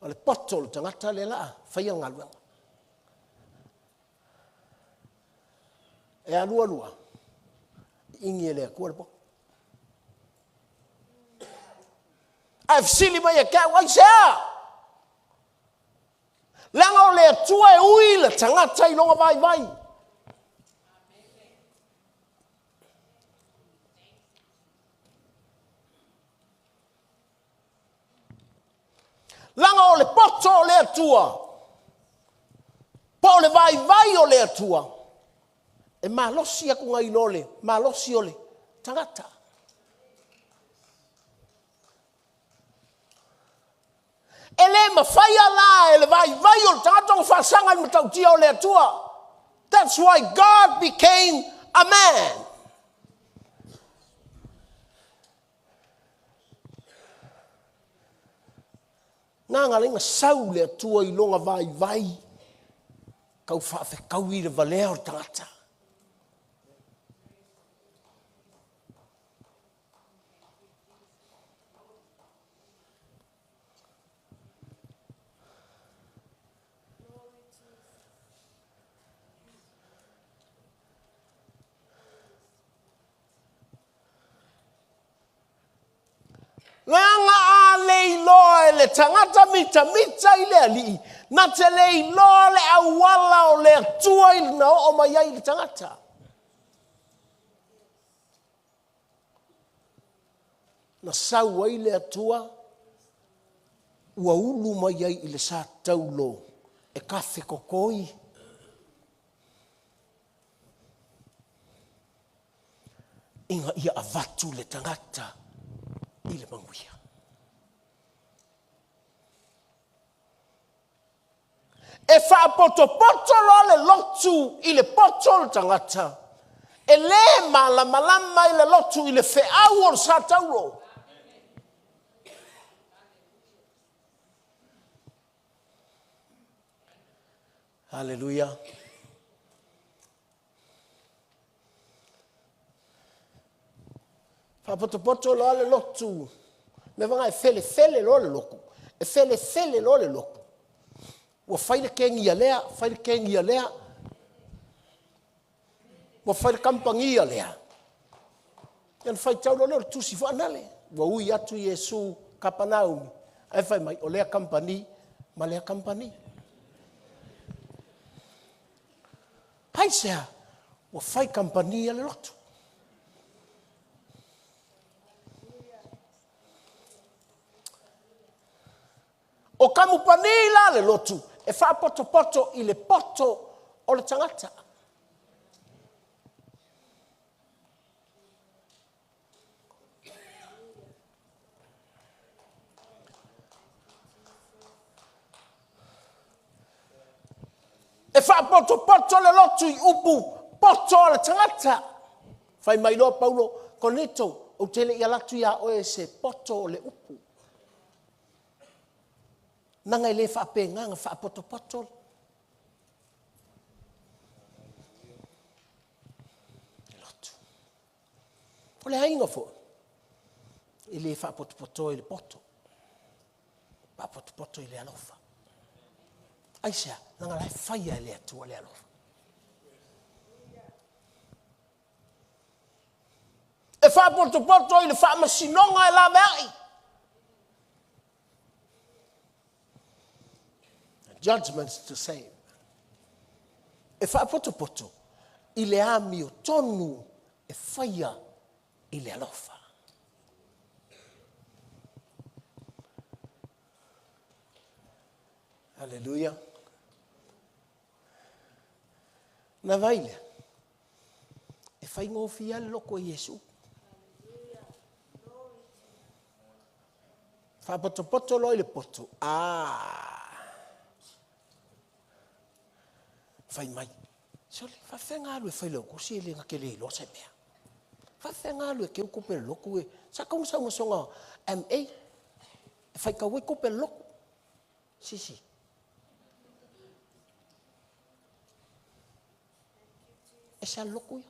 O le poto o le tagata lea la a faia le galuega. E alu alu lava, iigi e le Atua le poto. Ae fesili mai ia te au, aisea? Leaga o le Atua e ui le tagata i lona vaivai. Leaga o le poto o le Atua, po o le vaivai o le Atua, e malosi atu nai lo le malosi o le tagata. E le mafaia la e le vaivai o le tagata ona faasaga i le matautia o le Atua. That's why God became a man. Na ala ai ona sau le Atua i lona vaivai, tau faafetaui le valea o le tagata. Leaga a le iloa e le tagata mitamita i le Alii, na te le iloa le auala o le Atua i na oo mai ai i le tagata. Na sau ai le Atua, ua ulu mai ai i le sa taulo e kafekokoi. Ina ia avatu le tagata i le manuia. E faapotopoto loa le lotu i le poto o le tagata, e le malamalama i le lotu i le feau o le sa taulo. Haleluia. Faapotopoto loa le lotu. Mea faga e felefele loa le lotu. E felefele loa le lotu. Ua fai le kegi a lea, fai le kegi a lea. Ua fai le kamupani a lea. Ia na faitau loa lea o le tusi faanale. Ua ui atu Iesu Kapanaumi, ae fai mai, o lea kamupani ma lea kamupani. Aisea? Ua fai kamupani a le lotu. O kamupani la le lotu e faapotopoto i le poto o le tagata. E faapotopoto le lotu i upu poto a le tagata. Fai mai loa Paulo, Korinito, ou te le i alu atu ia oe se poto o le upu. Naga e le faapena na faapotopoto. Faamasinoga foi, e le faapotopotoa i le poto, faapotopoto i le alofa. Aisea? Leaga o la e faia e le Atua le alofa. E faapotopoto i le faamasinoga e laveai. The judgment's the same. E faapotopoto i le amiotonu e faia i le alofa. Haleluia. Na vai lea, e faigofie lava le loto e Iesu. Faapotopoto loa i le poto, ah! Fai mai, sole, faafefea ona alu e fai lau kosi e le na te le iloa se mea. Faafefea ona alu e teu tupe a le lotu e, sa tatau ona sau ma sona MA e faitau ai tupe a le lotu. Sisi. E ese lava le lotu ia.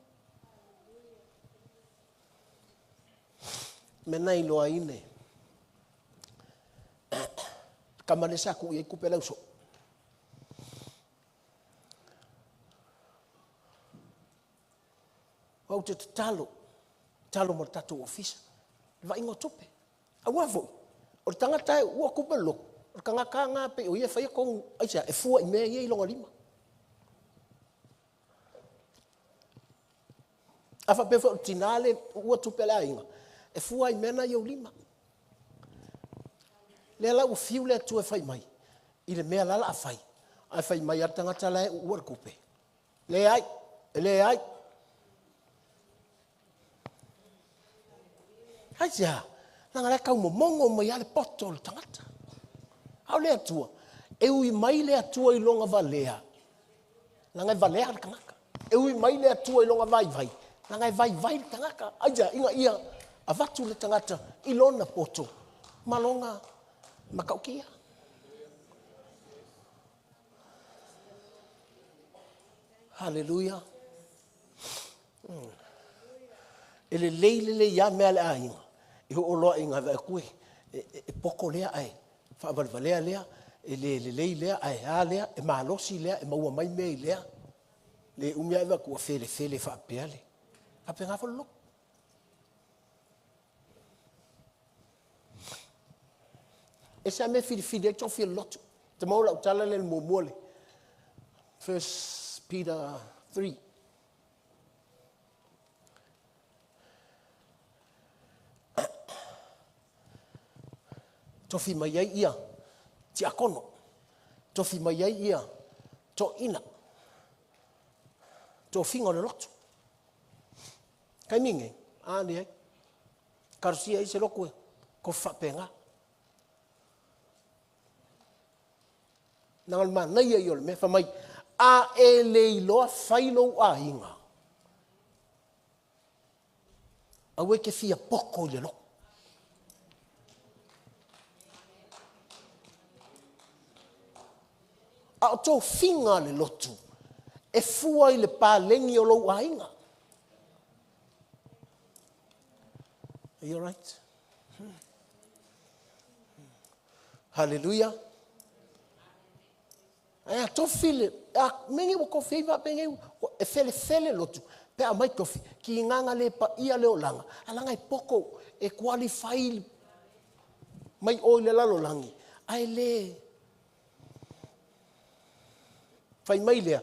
Mea na iloa ai le tama lea sa tuu i ai tupe a le ausoo. Ou te tatalo, tatalo mo le tatou ofisa, le vaaiga o tupe. Aua foi, o le tagata e uua tupe o le lotu, o le tagata lava lena pei o ia e faia tonu, aisea? E fua i mea ia i lona lima. A faapea foi o le tina le uua tupe a le aiga, e fua lava i mea na i ou lima. Lea la ua fiu le Atua e fai mai i le mea la o le a fai, ae fai mai lava le tagata la e uua le tupe, leai, e leai. Aisea? Leaga o la e taumomogo mai lava le poto o le tagata. A o le Atua, e ui mai le Atua i lona valea, leaga e valea le tagata. E ui mai le Atua i lona vaivai, leaga e vaivai le tagata. Aisea? Ina ia avatu le tagata i lona poto ma lona matautia. Haleluia. E lelei lelei lava mea a le aiga, e oo loa ina vaai atu e poto lea ae faavalevalea lea, e le lelei lea ae a lea, e malosi lea e maua mai mea i lea. Le umi ae vaai atu ua felefele faapea le. Faapena foi le lotu. E ese lava mea e filifili ai tofi o le lotu. Te maua lau tala lea i le muamua le 1 Peter 3. Tofi mai ai ia tiakono, tofi mai ai ia toeaina, tofiga o le lotu. Taimi nei, a leai, talosia ai se lotu e tofi faapena. Leaga o le manaia ia o le mea, fai mai, a e le iloa fai lou aiga, aua e te fia poto i le lotu. A o tofiga a le lotu, e fua i le paleni o lou aiga. Are you alright? Hallelujah. Ae a tofi le, a mea nei ua tofi ai faapea nei, e felefele lotu, pe a aumai tofi, kigaga le paia le olaga, a laga e poto, e qualify mai o i le lalolagi, ae le fai mai lea,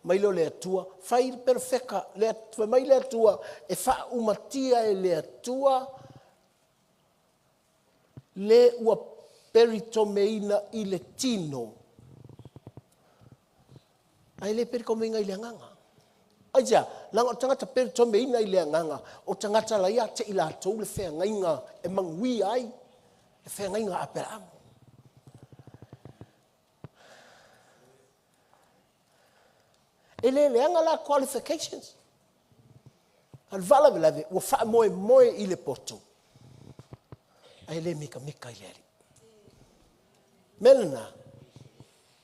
mai lea o le Atua, fai le perofeta, le, fai mai le Atua, e faaumatia e le Atua le ua peritomeina i le tino, ae le peritomeina i le agaga. Aisea? Leaga o le tagata peritomeina i le agaga, o tagata la ia te i latou le feagaiga e manuia ai, le feagaiga a Aperamo. E le leaga la qualifications. A o le faalavelave ua faamoemoe i le poto, ae le mikamika i le Alii. Mea lena,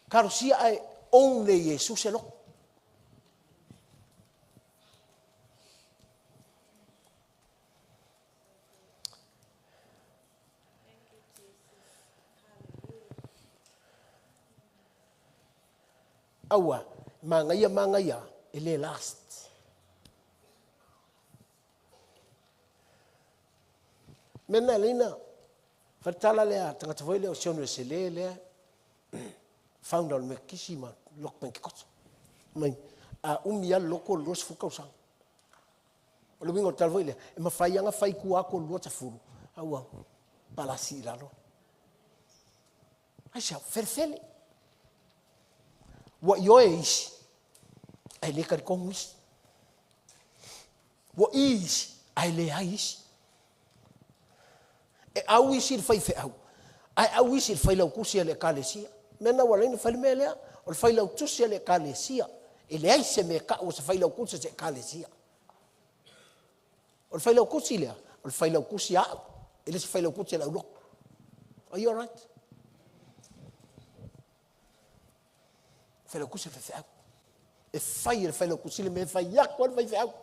talosia ae own e Iesu se loto. Aua, magaia magaia, e le last. Mea na leina, faletala lea, tagata foi lea o Sione Sele lea, founder o le Metotisi ma Lotu Pentekoso. Mai, a umi lava le lotu o le 20 tausaga. O le uiga o le tala foi lea, e mafai lava ona fai i tua atu o le 20, a ua palasi i lalo. Aisea? Felefele. Ua ioe isi, ae le talitonu isi. Ua i isi, ae leai isi. E au isi i le faifeau, ae au isi i le failautusi a le Ekalesia. O le mea lena ua ala ai ona fai le mea lea, o le failautusi a le Ekalesia. E leai se mea e tau o se failautusi o se Ekalesia. O le failautusi lea, o le failautusi a au, e le o se failautusi a le aulotu. Are you alright? Failautusi o le faifeau. E fai e le failautusi le mea e fai atu ai le faifeau.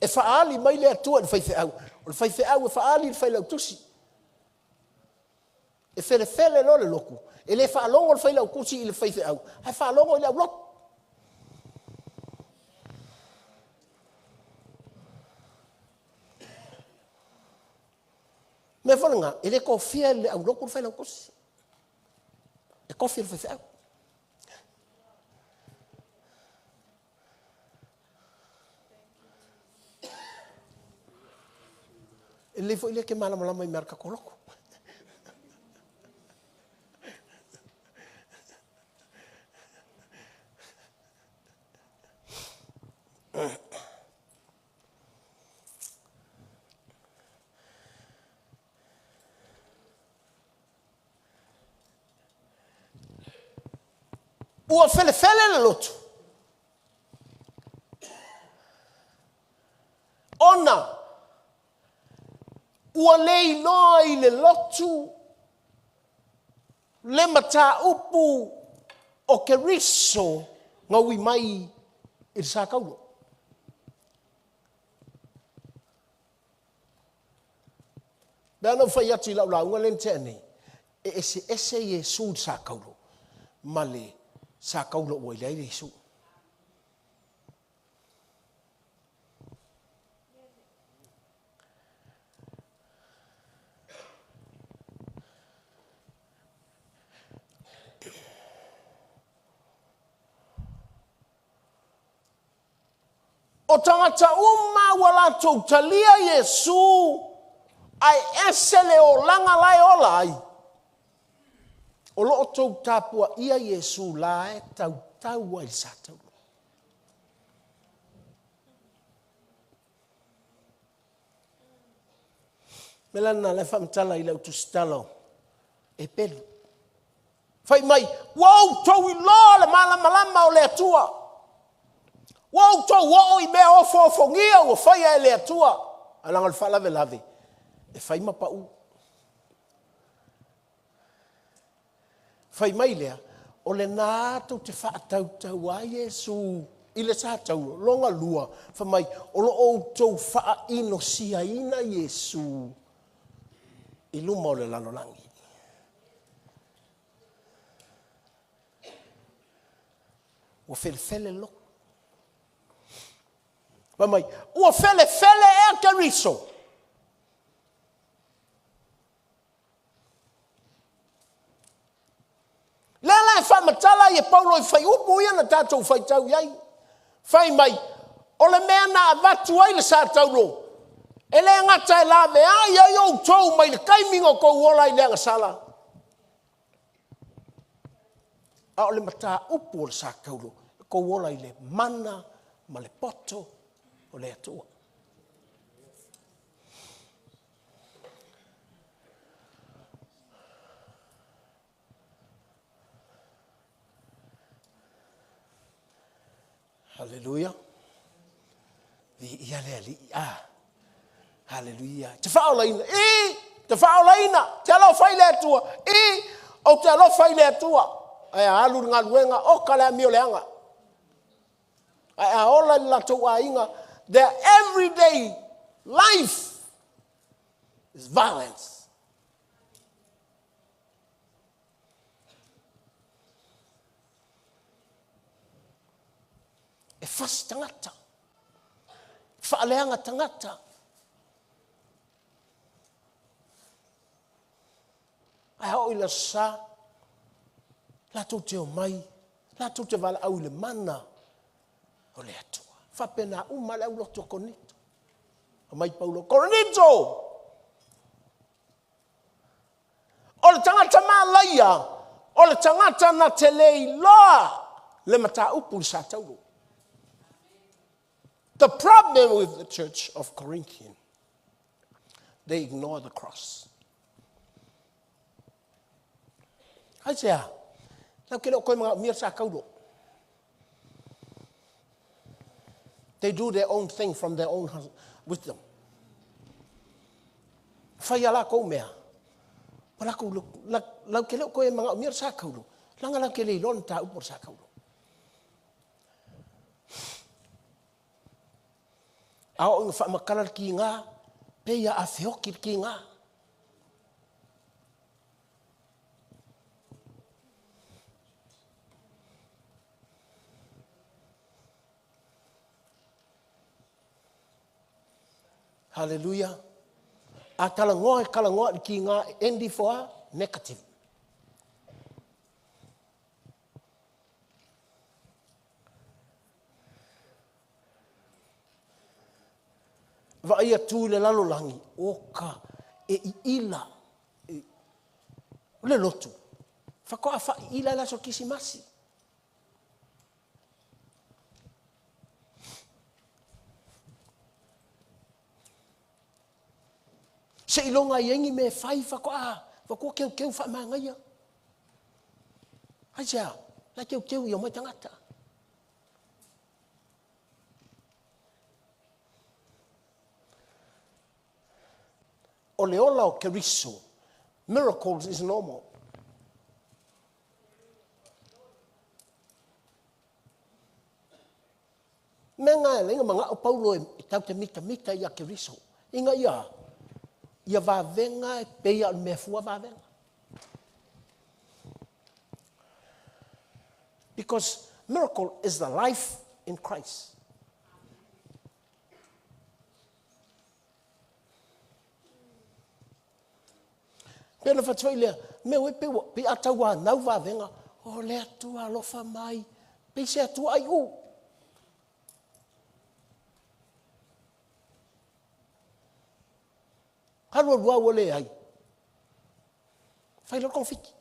E faaali mai le Atua i le faifeau. O le faifeau e faaali i le failautusi. E felefele loa le lotu, e le faalogo le failautusi i le faifeau, ae faalogo i le aulotu. Mea foi lena, e le tofia e le aulotu le failautusi. E tofi e le faifeau. E lelei foi lea e te malamalama i mea a le tatou lotu. Ua felefele le lotu ona ua le iloa i le lotu le mataupu o Keriso na ui mai i le sa taulo. Pei ona ou fai atu i lau lauga lea na tea nei, e eseese Iesu i le sa taulo ma le sa taulo ua i ai Iesu. O tagata uma ua latou talia Iesu ae ese le olaga la e ola ai, o lo o tou tapuaia Iesu la e tautau ai i le sa taula. Mea la lena la e faamatala i lau tusitala o Epelu. Fai mai, ua outou iloa le malamalama o le Atua. Ua outou oo i mea ofoofogia ua faia e le Atua. Ae leaga o le faalavelave, e fai ma pau. Fai mai lea, o lena tou te faatautaua ai Iesu i le sa taulo. Lona lua, fai mai, o lo o outou faainosiaina Iesu i luma o le lalolagi. Ua felefele le loto. Fai mai, ua felefele ea Keriso? Lea la e faamatala ai e Paulo i fuaiupu ia na tatou faitau i ai. Fai mai, o le mea na avatu ai le sa taulo, e le gata e laveai ai outou mai le taimi na outou ola ai i le agasala, a o le mataupu o le sa taulo, e tou ola i le mana ma le poto o le Atua. Haleluia. Viia le Alii. Ah. Haleluia. Te faaolaina. I, te faaolaina. Te alofa i le Atua. I, ou te alofa i le Atua. Ae a alu le galuega, oka le amio leaga. Ae a ola i le latou aiga, their everyday life is violence. Fasi tagata. Faaleaga tagata. Ae a oo i le Aso Sa, latou te omai, latou te valaau i le mana o le Atua. Faapena uma le aulotu a Korinito. Aumai Paulo, Korinito! O le tagata malaia, o le tagata na te le iloa le mataupu i le sa taulo. The problem with the church of Corinthian, they ignore the cross. Aisea, lau ke le o koe mga umia sa kaulo. They do their own thing from their own wisdom. Fai a lakou mea. Pa lakou lau ke le o koe mga umia sa kaulo. Langa lau ke le iloa na tā upo sa kaulo. A oo ina faamatala le kiga, pei a afeoki le kiga. Hallelujah. A talanoa e talanoa i le kiga e end ifo lava negative. Vaai atu i le lalolagi, oka, e iila le lotu. Faatoa faaiila i le aso Kisimasi. Seiloga e i ai ni mea e fai faatoa faatoa keukeu faamanaia. Aisea? La keukeu ia omai tagata. O le ola o Keriso, miracles is normal. Mea na e ala ai ona manao Paulo e tau te mitamita ia Keriso, ina ia ia vavega e pei lava o le mea fua vavega. Because miracle is the life in Christ. Pei ona fai atu foi lea, mea ue pei ua pei a tauanau vavega, o le Atua alofa mai, pei se Atua aiu. Alu alu lava ua leai. Fai loa le togafiti.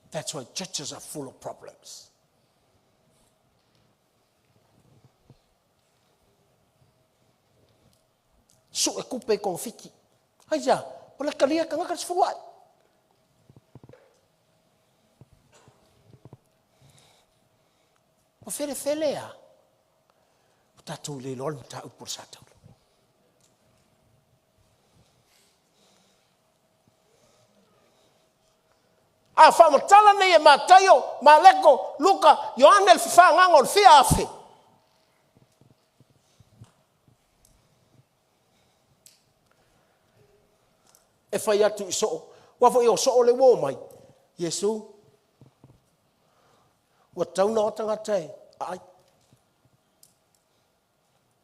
That's why churches are full of problems. Sue tupe i togafiti. Aisea? O le talia tagata le sefulu ae. Ua felefele a. Ua tatou le iloa le mataupu o le sa taula. A faamatala nei e Mataio, Mareko, Luka, Ioane le fafagaga o le fia afe. E fai atu i soo, aua foi o soo lea ua omai, Iesu, ua tatau ona o tagata e aai.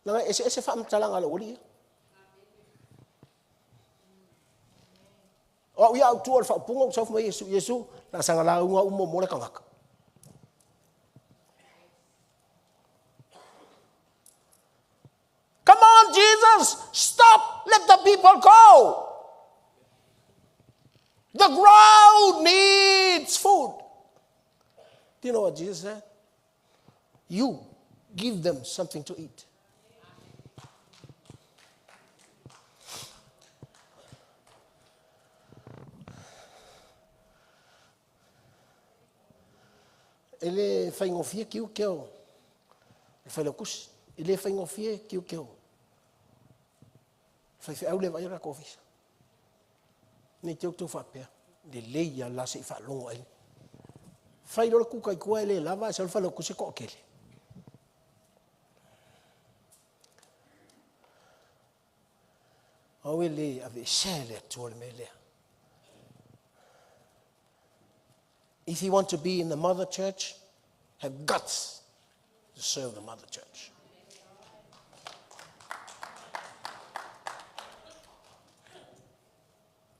Leaga e eseese faamatalaga a le aualii ia. O au ia a ou tua i le faaupuga ou sau fai mai Iesu, Iesu, na o saga lauga uma mo le tagata. Come on, Jesus, stop, let the people go. The crowd needs food. Do you know what Jesus said? You give them something to eat. E le faigofie tiute o le Failautusi. E le faigofie tiute o faifeau le vaai o le latou ofisa. Ne i te i ua outou faapea, lelei lava la se i faalogo ai. Fai loa le kuka i tua e le lava ae sau le Failautusi e toatele. Au e le aveesea e le Atua le mea lea. If you want to be in the mother church, have guts to serve the mother church.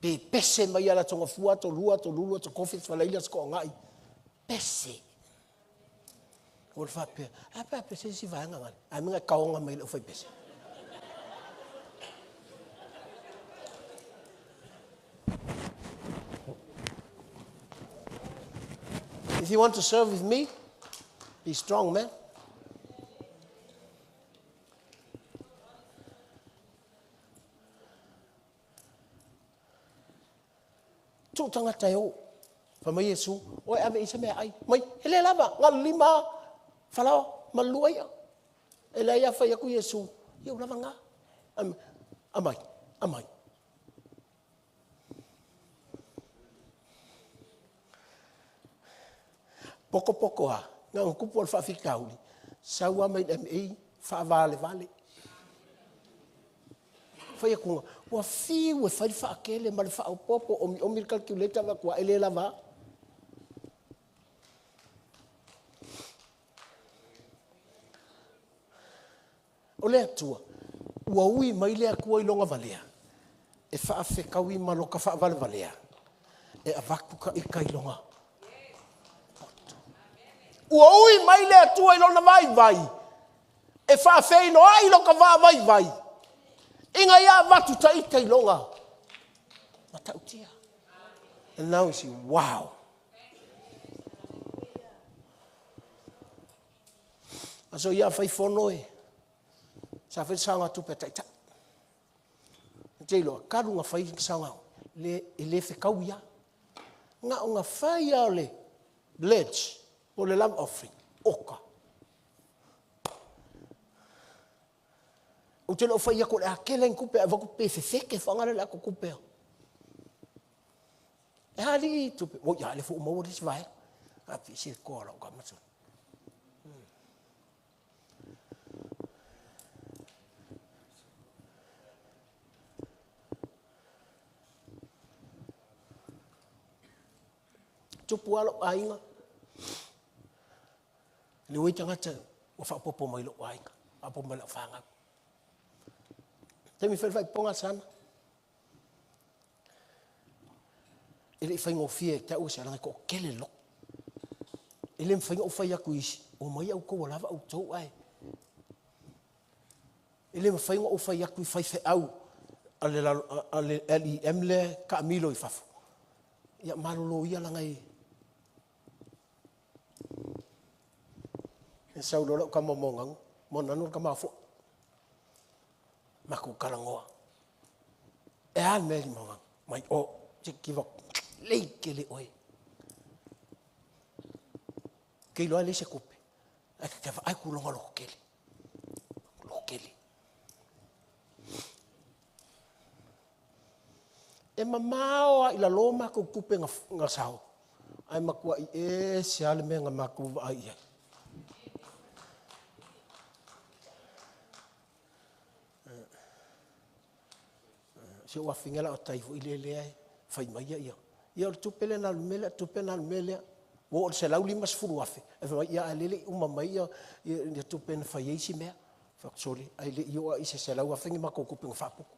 Pe pese mai ala tonga fua, to lua, to lulua, to kofi, to falaila, to koongai. Pese. O le faapea, a pe a pese isi vaega ngale. A minga kaonga mai le fai pese. If you want to serve with me, be strong, man. Tuu tagata e o. Fai mai Iesu, O e ave i se meaai. Mai, e le lava, na o le lima falaoa ma le lua i'a. E leai a fai atu Iesu, ia ua lava na. Aumai, aumai. Poto poto a, na ona tupu lava o le faafitauli, sau lava mai le MA faavalevale. Fai atu, ua fiu e fai le faatele ma le faaopoopo, omiomi le calculator avatu lava e le lava a. O le Atua, ua ui mai le Atua i lona valea, e faafetaui ma lota faavalevalea, e avatu ta ita i lona poto. Ua ui mai le Atua i lona vaivai, e faafeiloai lota vaa vaivai, ina ia avatu ta ita i lona matautia. And now you see, wow! Aso ia fai fono e, sa fai le saogatupe a Taitai. E te iloa, talu ona fai le saoga, le, e le fetaui lava. Na ona fai lava o le pledge, po o le love offering, oka. Ou te le o fai atu o le a tele ni tupe ae avatu pe fefete faagalo le ato tupe. E a alii tupe, oi a le fo maua le isi vaega. A fi se koa lau ka matua. Tupu lava lou aiga, le ui tagata ua faaopoopo mai lou aiga, faaopoopo mai lau fanau. Taimi fai le faaipopoga sana, e le i faigofie te au se alaga e toatele le loto. E le mafai ona ou fai atu i isi, omai outou ua lava outou ae e le mafai ona ou fai atu i faifeau a le, a le LEM lea taamilo i fafo. Ia malolo ia laga e E sau loa lau tama o Moananu, Moananu o le tama a Foa. Matou talanoa. E a le mea i Moananu? Mai o, te kiva, lei kele oe. Ke iloa le se kupe. Ai te vaai ku longa loko kele. Loko kele. E mamao a i lalo makou tupe na sao, ae matuai ese lava le mea na matou vaai i ai. Si ou afafine la o tai foi lea lea e fai mai ia ia. Ia o le tupe lea na alu i le mea lea, tupe na alu i le mea lea. Ua oo i le $150,000, ae fai mai, ia ae lea e le i uma mai ia, ia tupe na fai ai isi mea. Fai atu, sole, ae le i oo lava i se $100,000 ni matou tupe na faaputu.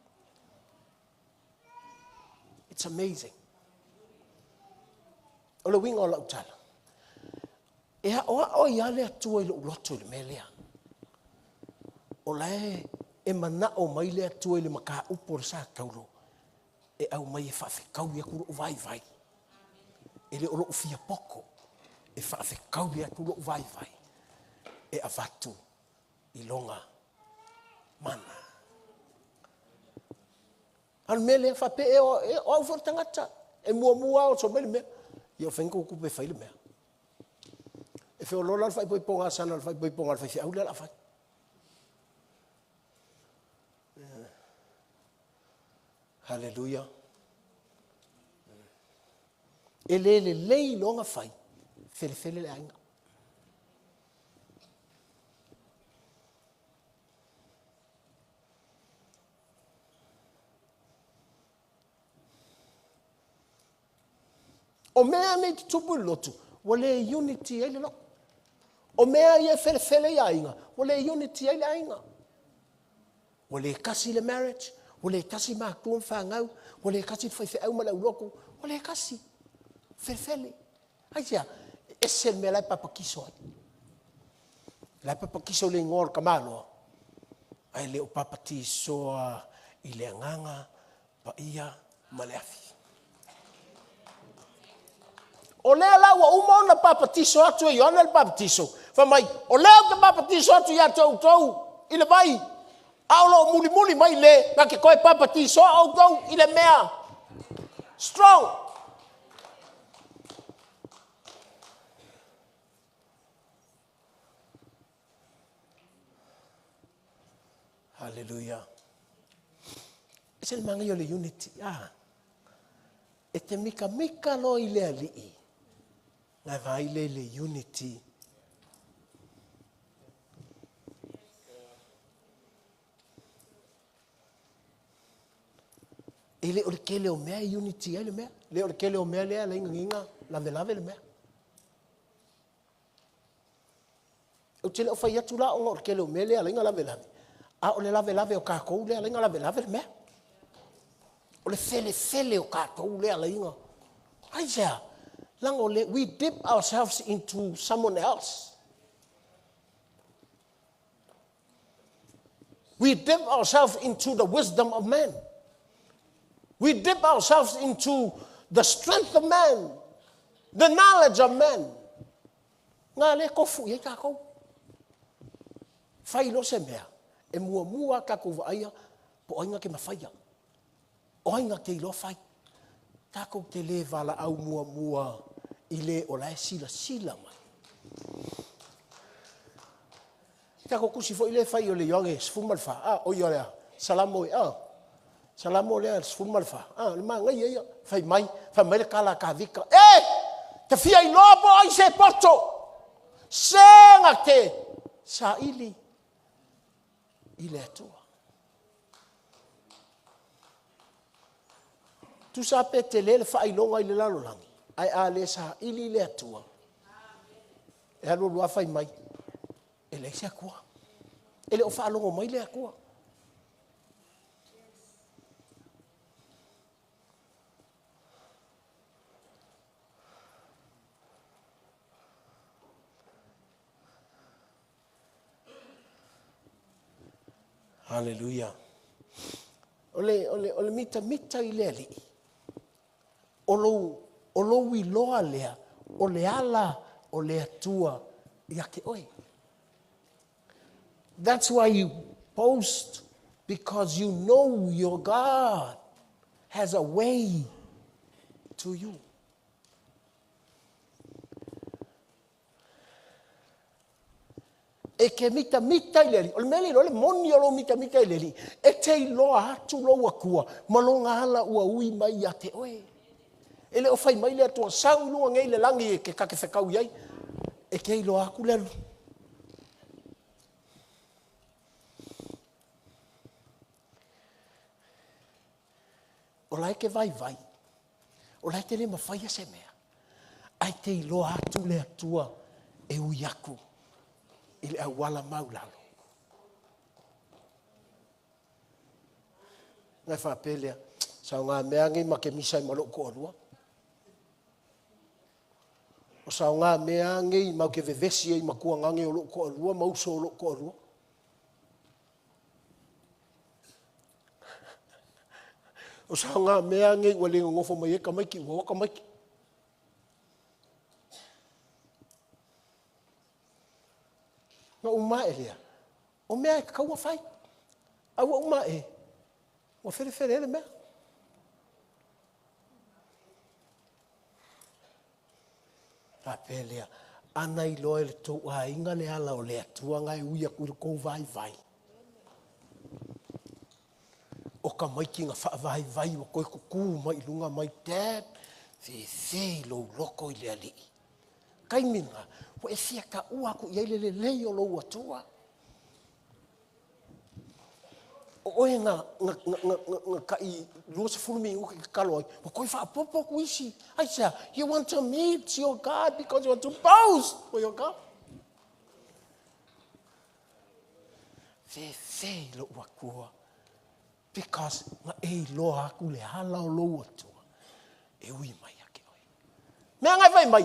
It's amazing. O le uiga o lau tala, e aoao ai lava le Atua i lou loto i le mea lea. O la e, e manao mai le Atua i le mataupu o le sa taulo, e aumai e faafetaui atu lou vaivai. E le o lou fia poto, e faafetaui atu lou vaivai, e avatu i lona mana. A o le mea lea, faapea ea o au foi le tagata, e muamua lava oso mai le mea, ia o fea ni tou tupe e fai le mea. E feoloolo lava le faaipoipoga a sana i le faaipoipoga a le faifeau lea o le a fai. Haleluia. E le lelei loa na fai, felefele le aiga. O mea nei tutupu i le lotu, Ua le unity ai le loto. O mea ia e felefele i aiga, ua le unity ai le aiga. Ua le tasi le marriage, ua le tasi matua ma fanau, ua le tasi le faifeau ma le aulotu, ua le tasi. Felefele. Aisea? E ese le mea la e papatiso ai. O la e papatiso i le igoa o le tamaloa, ae le o papatisoa i le Agaga Paia ma le afi. O lea la ua uma ona papatiso atu e Ioane le papatiso, fai mai, o lea ou te papatiso atu ia te outou i le vai, a o lo o mulimuli mai le na te toe papatisoa outou i le mea strong. Hallelujah. E se le manaia o le unity. Ah. E te mikamika loa i le Alii, na e vaai lea i le unity. E le o le tele o mea e unity ai le mea. Le o le tele o mea lea la lavelave le mea. Ou te le o fai atu la ona o le tele o mea lea e ala ai ona lavelave, a o le lavelave o tatou lea e ala ai ona lavelave le mea. O le felefele o tatou lea e ala ai ona... Aisea? Leaga o le, we dip ourselves into someone else. We dip ourselves into the wisdom of man. We dip ourselves into the strength of man, the knowledge of man. Ngā le tofu i ai tātou. Fai loa se mea, e muamua a tatou vaaia po o ai na te mafaia. O ai na te iloa fai. Tatou te le valaau muamua i le o la e silasila mai. Tatou tusi foi lea e fai o le Ioane 14, a, oi o le Salamo e, a, Salamo lea 14, a, le manaia ia, fai mai, fai mai le tala a Tavita, e, te fia iloa po o ai se poto, se na te saili i le Atua. Tusa pe tele le faailoga i le lalolagi, ae a le saili i le Atua, e alu alu lava fai mai, e leai se Atua. E le o faalogo mai le Atua. Haleluia. O le, o le, o le mitamita i le Alii, o lou, o lou iloa lea, o le ala o le Atua ia te oe. That's why you post, because you know your God has a way to you. E ke mitamita i le Alii. O le mea le iloa le moni o lou mitamita i le Alii, e te iloa atu lou Atua ma lona ala ua ui mai ia te oe. E le o fai mai le Atua, sau i luga nei le lagi e ke ta te fetau i ai. E te iloa atu le alu. O la e te vaivai. O la e te le mafaia se mea. Ae te iloa atu le Atua e ui aku i le auala maulalo. Ngai faapea lea, saoga mea nei ma ke misa ai ma lou toalua. O saoga mea nei mau ke vevesi ai ma tuagage o lou toalua ma uso o lou toalua. O saoga mea nei ua le nonofo mai ai tamaiti ua o tamaiti. Na uma ae lea, o mea e tatau ona fai. A ua uma ae, ua felefele ai le mea. Faapea lea, ana iloa e le tou aiga le ala o le Atua na e ui atu i le tou vaivai. O tamaiti na faavaivai ua toe tutu mai i luga mai, Dad, fefe i lou loto i le Alii. Taimi lena, ua e fia taua atu i ai le lelei o lou Atua. O oe na, na, na, na, na, na tai 20 minuti e tatalo ai, ua toe faaopoopo atu isi. Aisea? You want to meet your God because you want to boast for your God. Fefe i lou Atua because na e iloa atu le ala o lou Atua e ui mai ia te oe. Mea ngai fai mai,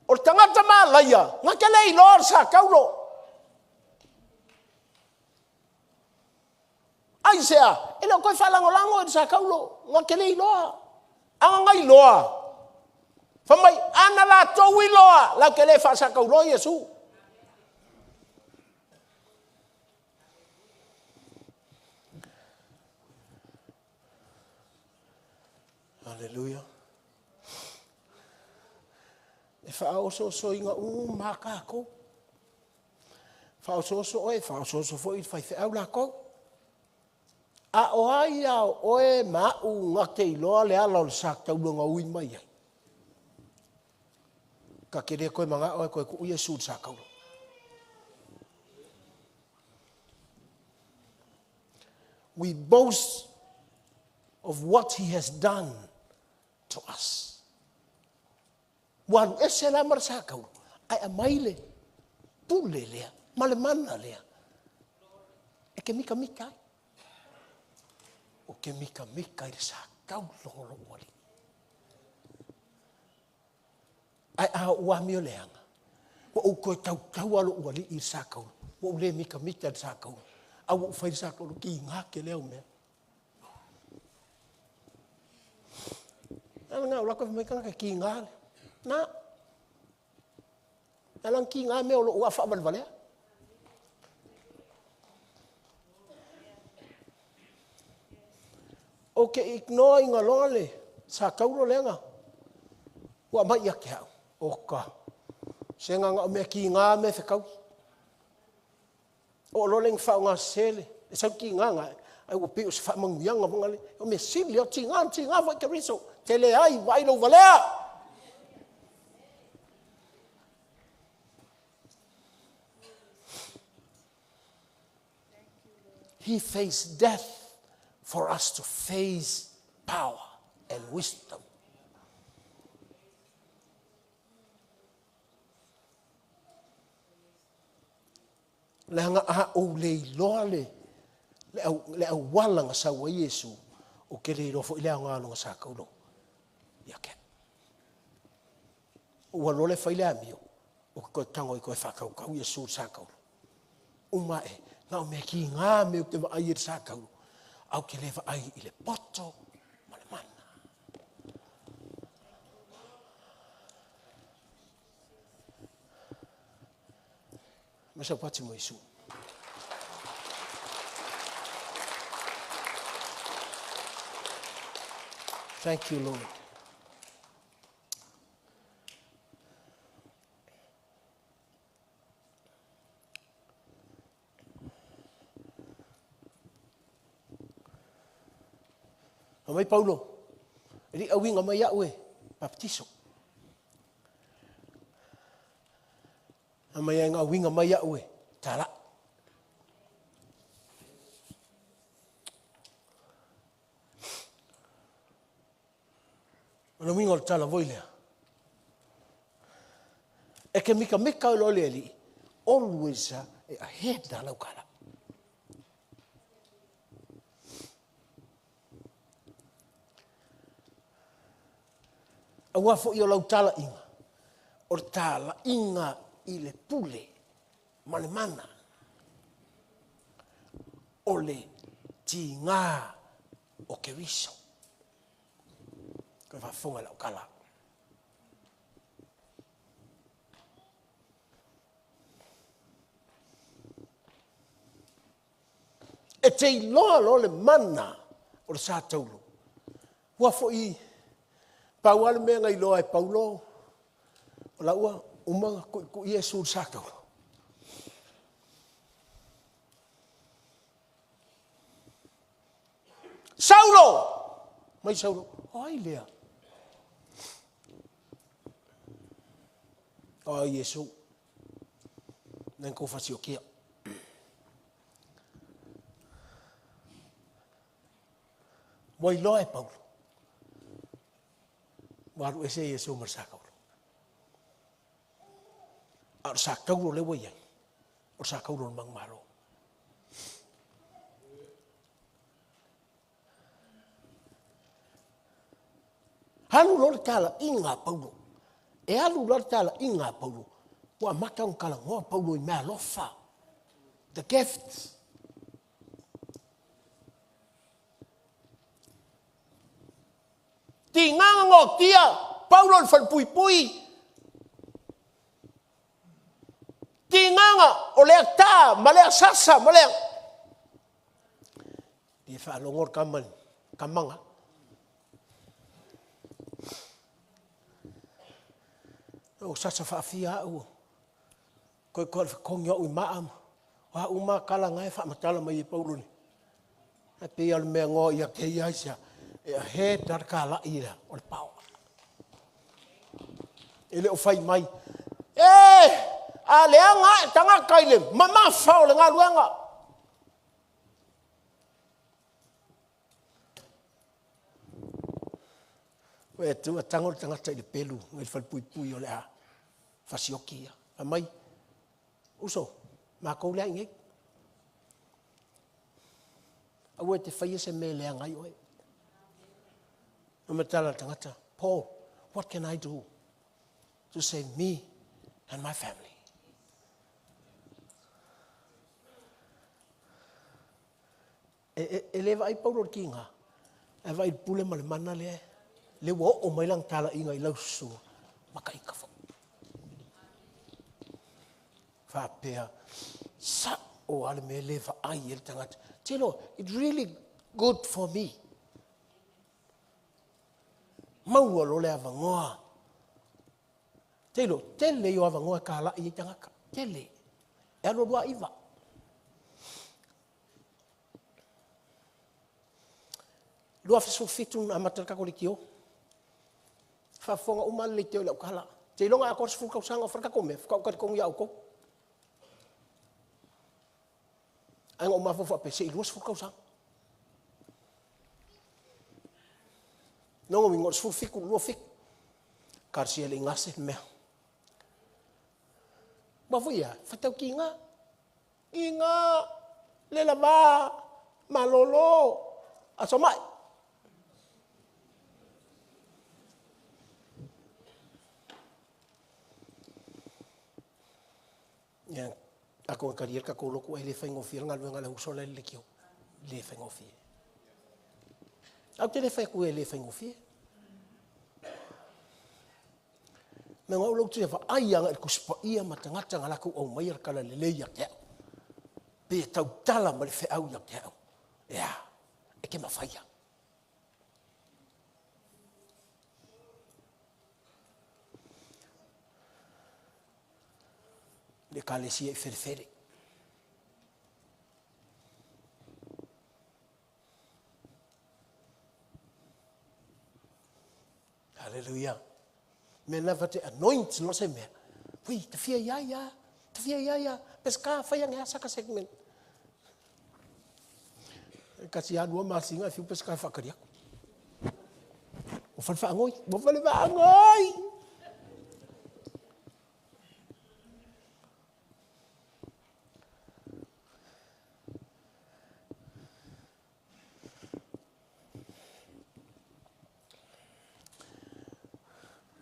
o le tagata malaia, na te le iloa le sa taulo. Aisea? E le o toe faalagolago i le sa taulo, na te le iloa. A na iloa, fai mai, a na latou iloa, latou te le faasatauloa Iesu. Aleluia. E faaosoosoina uma lava tatou. Faaosooso oe, faaosooso foi le faifeau latou. A o ai a o oe ma a'u na te iloa le ala o le sa taulo na ui mai ai? Ta te le toe mana'o e toe tuu Iesu i le sa taulo. We boast of what he has done to us. Ua alu ese la ma le sa taulo, ae aumai le pule lea ma le mana lea e te mitamita ai. Ou te mitamita i le sa taulo o lou Alii. Ae a ou amio leaga, ua ou toe tautaua lou Alii i le sa taulo, ua ou le mitamita i le sa taulo, a ua ou fai le sa taulo, tiga tele au mea. A na o lako mai tagata tiga le. Na. E ala ona tiga mea o lou aa faavalevalea. Ou te ignore ina loa le sa taulo lea na ua aumai ia te au. Oka. Se na o mea tiga mea e fetaui. Oo loa lea ina faaaoga sese le e sau tiga na ai ua pei o se faamanuiaga foi lea. O mea sili o tiga na tiga foi Keriso. Te leai vaai lou valea. He faced death for us to face power and wisdom. Leaga a ou le iloa le le au le auala na sau ai Iesu, ou te le iloa foi le aoga o lona sa taulo ia te au. Ua alu loa lea fai le amio, ou te toe tago e toe faatautau Iesu i le sa taulo. Uma ae, na o mea kiga mea ou te vaai ai i le sa taulo, ae ou te le vaai i le poto ma le mana. Ma sau pati mo Iesu. Thank you, Lord. Fai mai Paulo, e le i auiga mai au e papatiso. Fai mai ai na auiga mai au e talai. O le uiga o le tala foi lea, e ke mikamika oe loa le Alii, always e ahead a lau tala. Aua foi o lau talaiga, o le talaiga i le pule ma le mana o le tiga o Keriso. Koe faafofoga i lau tala. E te iloa loa le mana o le sa taulo. Ua foi pau lava le mea na iloa e Paulo, o la ua uma ona tuitui Iesu i le sa taulo. Saulo! Mai Saulo, o ai lea? O au Iesu, na kou fasiokia. Ua iloa e Paulo. Ua alu ese Iesu ma le sa taulo. A o le sa taulo lea ua i ai, o le sa taulo o le manumalo. Alu loa le talaiga a Paulo, e alu loa le talaiga a Paulo, ua amata ona talanoa Paulo i meaalofa, the gifts. Tiga na noatia Paulo i le falepuipui, tiga na o lea ta ma lea sasa ma lea. Le faalogo le tama i le tamaga. Na ou sasa faafia au, toe toe fetogi au i maa ma o a uma lava tala na e faamatala mai e Paulo nei, ae pei lava o le mea noa ia te ia, aisea? E ahead lava le talai o le power. E le o fai mai, e, a leaga ae tagata i le mamafa o le galuega. Ua e tu e tago le tagata i le pelu i le falepuipui o le a fasioti ia. Fai mai, uso, matou lea e i inei. Aua e te faia se mea e leaga ai oe. Fai mai le tala a le tagata, Paul, what can I do to save me and my family? E, e, e le vaai Paulo i le tiga, ae vaai i le pule ma le mana lea, lea ua oo mai lana talaiga i lau susuga, ma taita foi. Faapea, sa'o lava le mea le vaai i ai le tagata. Tilo, it really good for me. Maua loa le avanoa. Tilo, tele ia o avanoa e talai ai tagata. Tele. E alu alu lava iva. 2017 na amata le tatou leitio. Faafofoga uma lava le leitio i lau tala. Seiloga e atoa le 10 tausaga o fai le tatou mea, faatoa ou talitonu ia outou. Ae na ou mafaufau faapea, se i 20 tausaga. Lona uiga o le 17 i le 27, talosia e le i gase le mea. Aua foi e a? Faitau tiga, tiga, le lava, malolo, aso mai. Ia, atonu e talia le tatou lotu, e le faigofie le galuega a le uso la e i le leitio. E le faigofie. Ae ou te le fai atu e le faigofie. Leaga o au lea ou te vaai agai i le Tusi Paia ma tagata na latou aumaia le talalelei ia te au. Pe tautala mai le feau ia te au. E a? E te mafaia. Le Ekalesia i felefele. Hallelujah. Mea na te anoint no se mea. Hui, te fia ia ia, te fia ia ia. Pesca, fai ane asa ka segment. Kasi alua masina e fiu pesca e whaakari aku. Ua fale faagoi, ua fale faagoi.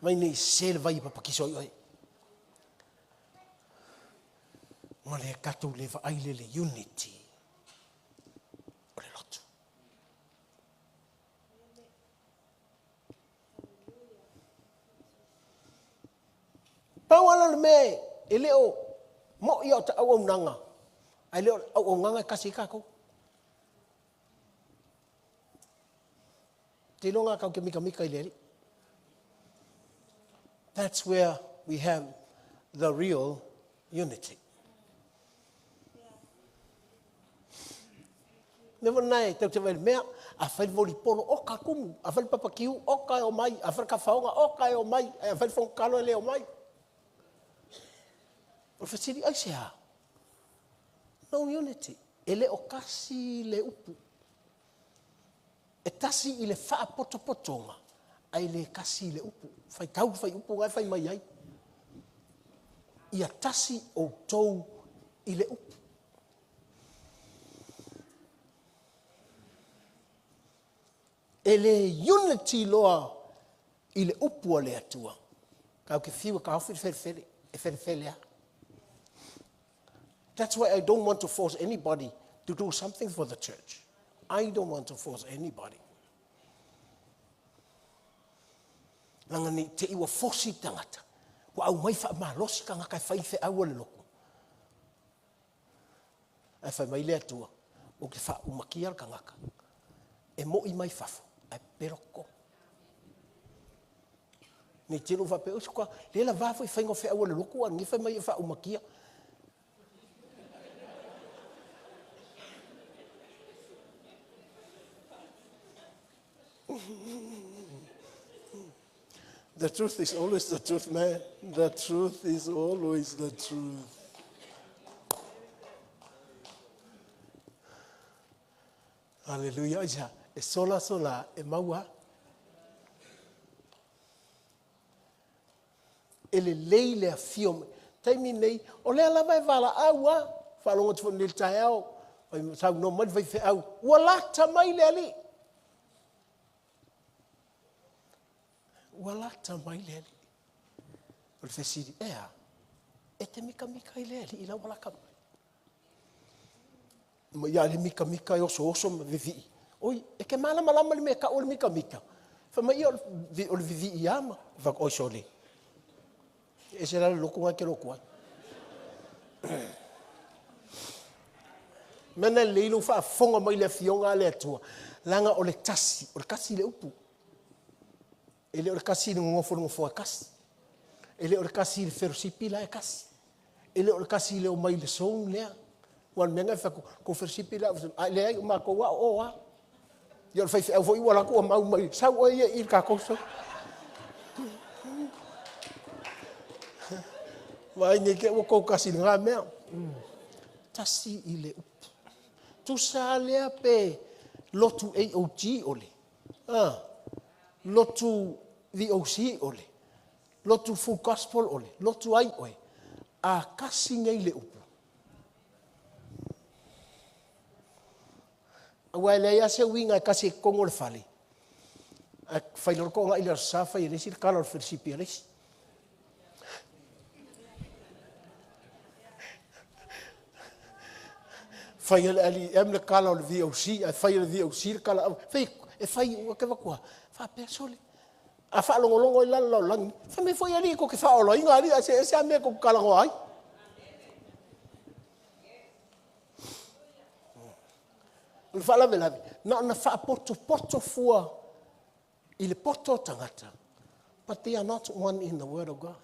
Mai nei se le vai e papakiso ai oe. Ua le tatou le vaai le le unity o le lotu. Pau lava lea o le mea e le o mo'i o ta auaunaga, ae le o le auaunaga e tasi ai tatou. Te iloa tatou te mitamita i le Alii. That's where we have the real unity. Mea foi lena e tau te vai le mea, a fai le volipolo, oka kumu, a fai le papakiu, oka e omai, a fai le kafaoga, oka e omai, a fai le fono tatalo e le omai. O le fesili, aisea? No unity. E le o kasi le upu. E tasi i le faapotopotoga, ae le tasi i le upu. Faitau le fuaiupu na e fai mai ai. Ia tasi outou i le upu. E le unity loa i le upu a le Atua. Tatou te fiu e taofi le felefele, e felefele lava. That's why I don't want to force anybody to do something for the church. I don't want to force anybody. Leaga ne i te i ua fosi le tagata, ua aumai faamalosi tagata e fai feau a le lotu. Ae fai mai le Atua, ou te faaumakia le tagata e mo'i mai fafo ae pepelo totonu. Ne i te i ua faapea, oi lea lava foi faiga o feau a le lotu a o lenei fai mai e faaumakia. The truth is always the truth, man. The truth is always the truth. Hallelujah. Aisea? E sola sola e maua. E lelei le afio mai. Taimi nei, o lea lava e valaau a, faalogo atu foi nei i le taeao, saunoa mai le faifeau, ua lata mai le Alii. Ua lata mai le Alii. O le fesili, e a? E te mikamika i le Alii la ua lata mai. Ma ia le mikamika e osooso ma vivii. Oi, e te malamalama i le mea e tau o le mikamika. Fai mai ia o le vivii lava ma... Fai atu, oi sole. E ese la le lotu lena e te lotu ai. Mea na lelei lou faafofoga mai i le Afioga a le Atua, leaga o le tasi, o le tasi le upu. E le o le tasi i le nonofo i le nofoa e tasi. E le o le tasi i le felosipi la e tasi. E le o le tasi i le omai i le zone lea. Aua o le mea lena e fai atu, tou felosipi la, a leai o matou lava o o lava. Ia o le faifeau foi ua alu atu ua mau mai, sau oe ia i i le tatou zone. Vaai ne i te i ua tou tasi i lena mea. Tasi i le upu. Tusa lava lea pe lotu AOG ole, a, lotu VOC ole, lotu Full Gospel ole, lotu ai oe, a tasi nei le upu. Aua e leai lava se uiga e tasi ai i totonu o le fale, ae fai loa le toonai i le Aso Sa fai e le isi le tala o le felesipi a le isi. Fai e le LEM le tala o le VOC, ae fai e le VOC le tala a... Fai, e fai, ou te avatua, faapea sole. A faalogologo ai la le lalolagi, fai mai foi alii tou te faaolaina alii ae se ese lava mea tou te talanoa ai. O le faalavelave, na ona faapotopoto fua i le poto o tagata, but they are not one in the word of God.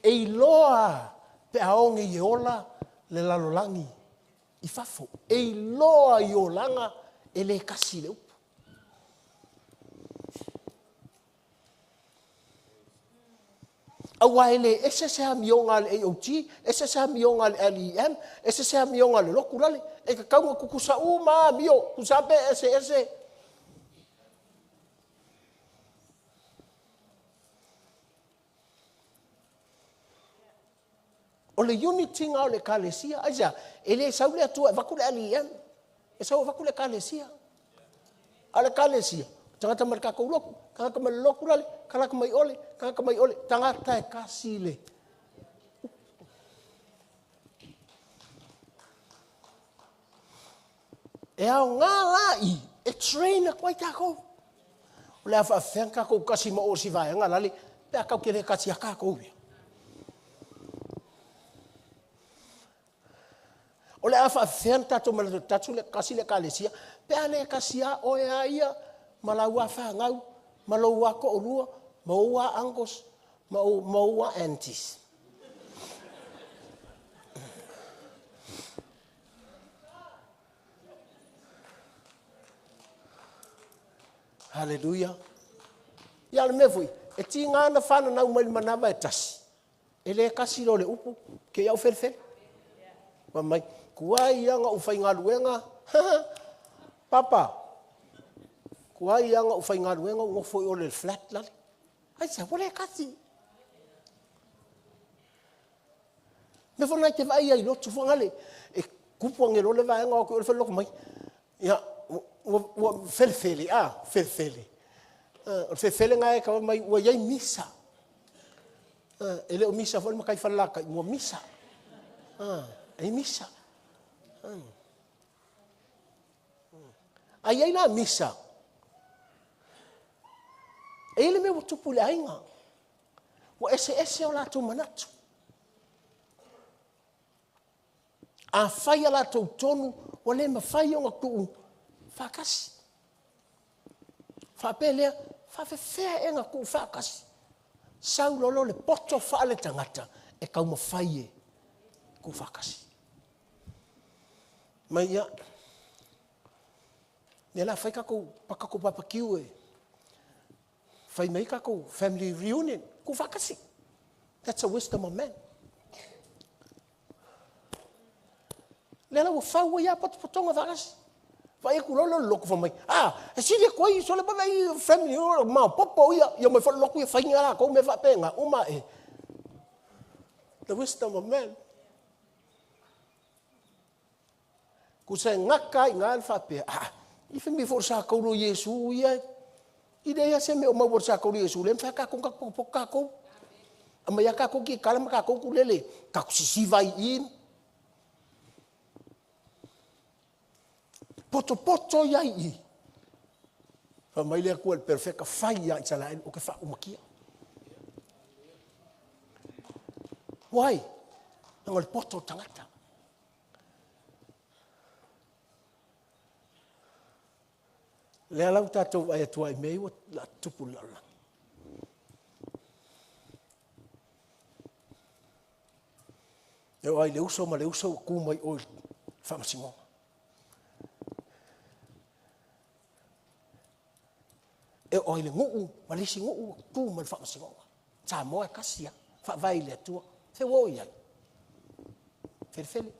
E iloa pe a oge i e ola le lalolagi i fafo. E iloa i olaga e le kasi le upu. Aua e le ese se amioga a le AOG, ese se amioga a le LEM, ese se amioga a le lotu lale. E tatau ona tutusa uma lava amio, tusa lava pe eseese. O le unity na o le Ekalesia. Aisea? E le sau le Atua e avatu le LEM, e sau e avatu le Ekalesia. A o le Ekalesia, tagata mai le tatou lotu, tagata mai le lotu lale, tagata mai ole, tagata mai ole, tagata e tasi le E aoga la i e train atu ai tatou. O le a faafefea ona tatou kasi ma oo i si vaega lale pe a tatou te le kasi a tatou ia. O le a faafefea ona tatou manatu e tasi le Ekalesia pe a le kasi lava oe a ia ma lau lava fanau ma lou lava toalua ma ou lava uncles ma ou lava aunties. Haleluia. Ia o le mea foi, e tiga ona fananau mai le manava e tasi, e le tasi loa le upu, te i a ua felefele. Fai mai, tuai lava ona ou faigaluega. Papa, kuai anga u faigaluega ou nofo i o le flat lale. Aisea? Ua le kasi. Mea foi lena e te vaai ai i lotu foi nale, e tupu ane loa le vaega o atu i o le fale lotu mai. Ia, ua felefele, a, felefele. O le felefele lena e tau mai ua i ai misa. E le o misa foi le matai Falelatai, ua misa. E i ai misa. A i ai la misa, e i ai le mea ua tupu i le aiga, ua eseese o latou manatu. A fai a latou tonu, ua le mafai ona tuu faatasi. Faapea lea, faafefea ea ona tuu faatasi? Sau loa lea o le poto faaletagata e taumafai e tuufaatasi. Mai ia, ia o le a fai tatou barbecue e fai mai ai tatou family reunion, tuufaatasi. That's a wisdom of man. Lea la ua fau ai lava potopotoga faatasi. Vaai atu loa lea o le lotu fai mai, a, e sili atu ai sole vaai family maopoopo ia, ia omai foi le lotu ia fai ni a latou mea faapena, uma ae. The wisdom of man. Tusa e gata lava i ina le faapea, a, i fai mai foi o le sa taulu o Iesu ia, e leai lava se mea o maua i le sa taulu o Iesu, lea e mafai lava tatou ona potopoto tatou. Aumai lava tatou kitara ma tatou ukulele, tatou sisiva ai i i. Potopoto ia i i. Fai mai le Atua i le perofeta, fai ia Isaraelu ou te faaumatia. Why? Leaga o le poto o le tagata. Lea la ua tatou vaai atu ai i mea ia ua tutupu i le lalolagi. E oo lava i le uso ma le uso ua tu mai o i le faamasinoga. E oo lava i le nuu ma le isi nuu ua tu mai i le faamasinoga. Samoa e tasi lava, faavae i le Atua. Se ua oo i ai? Felefele.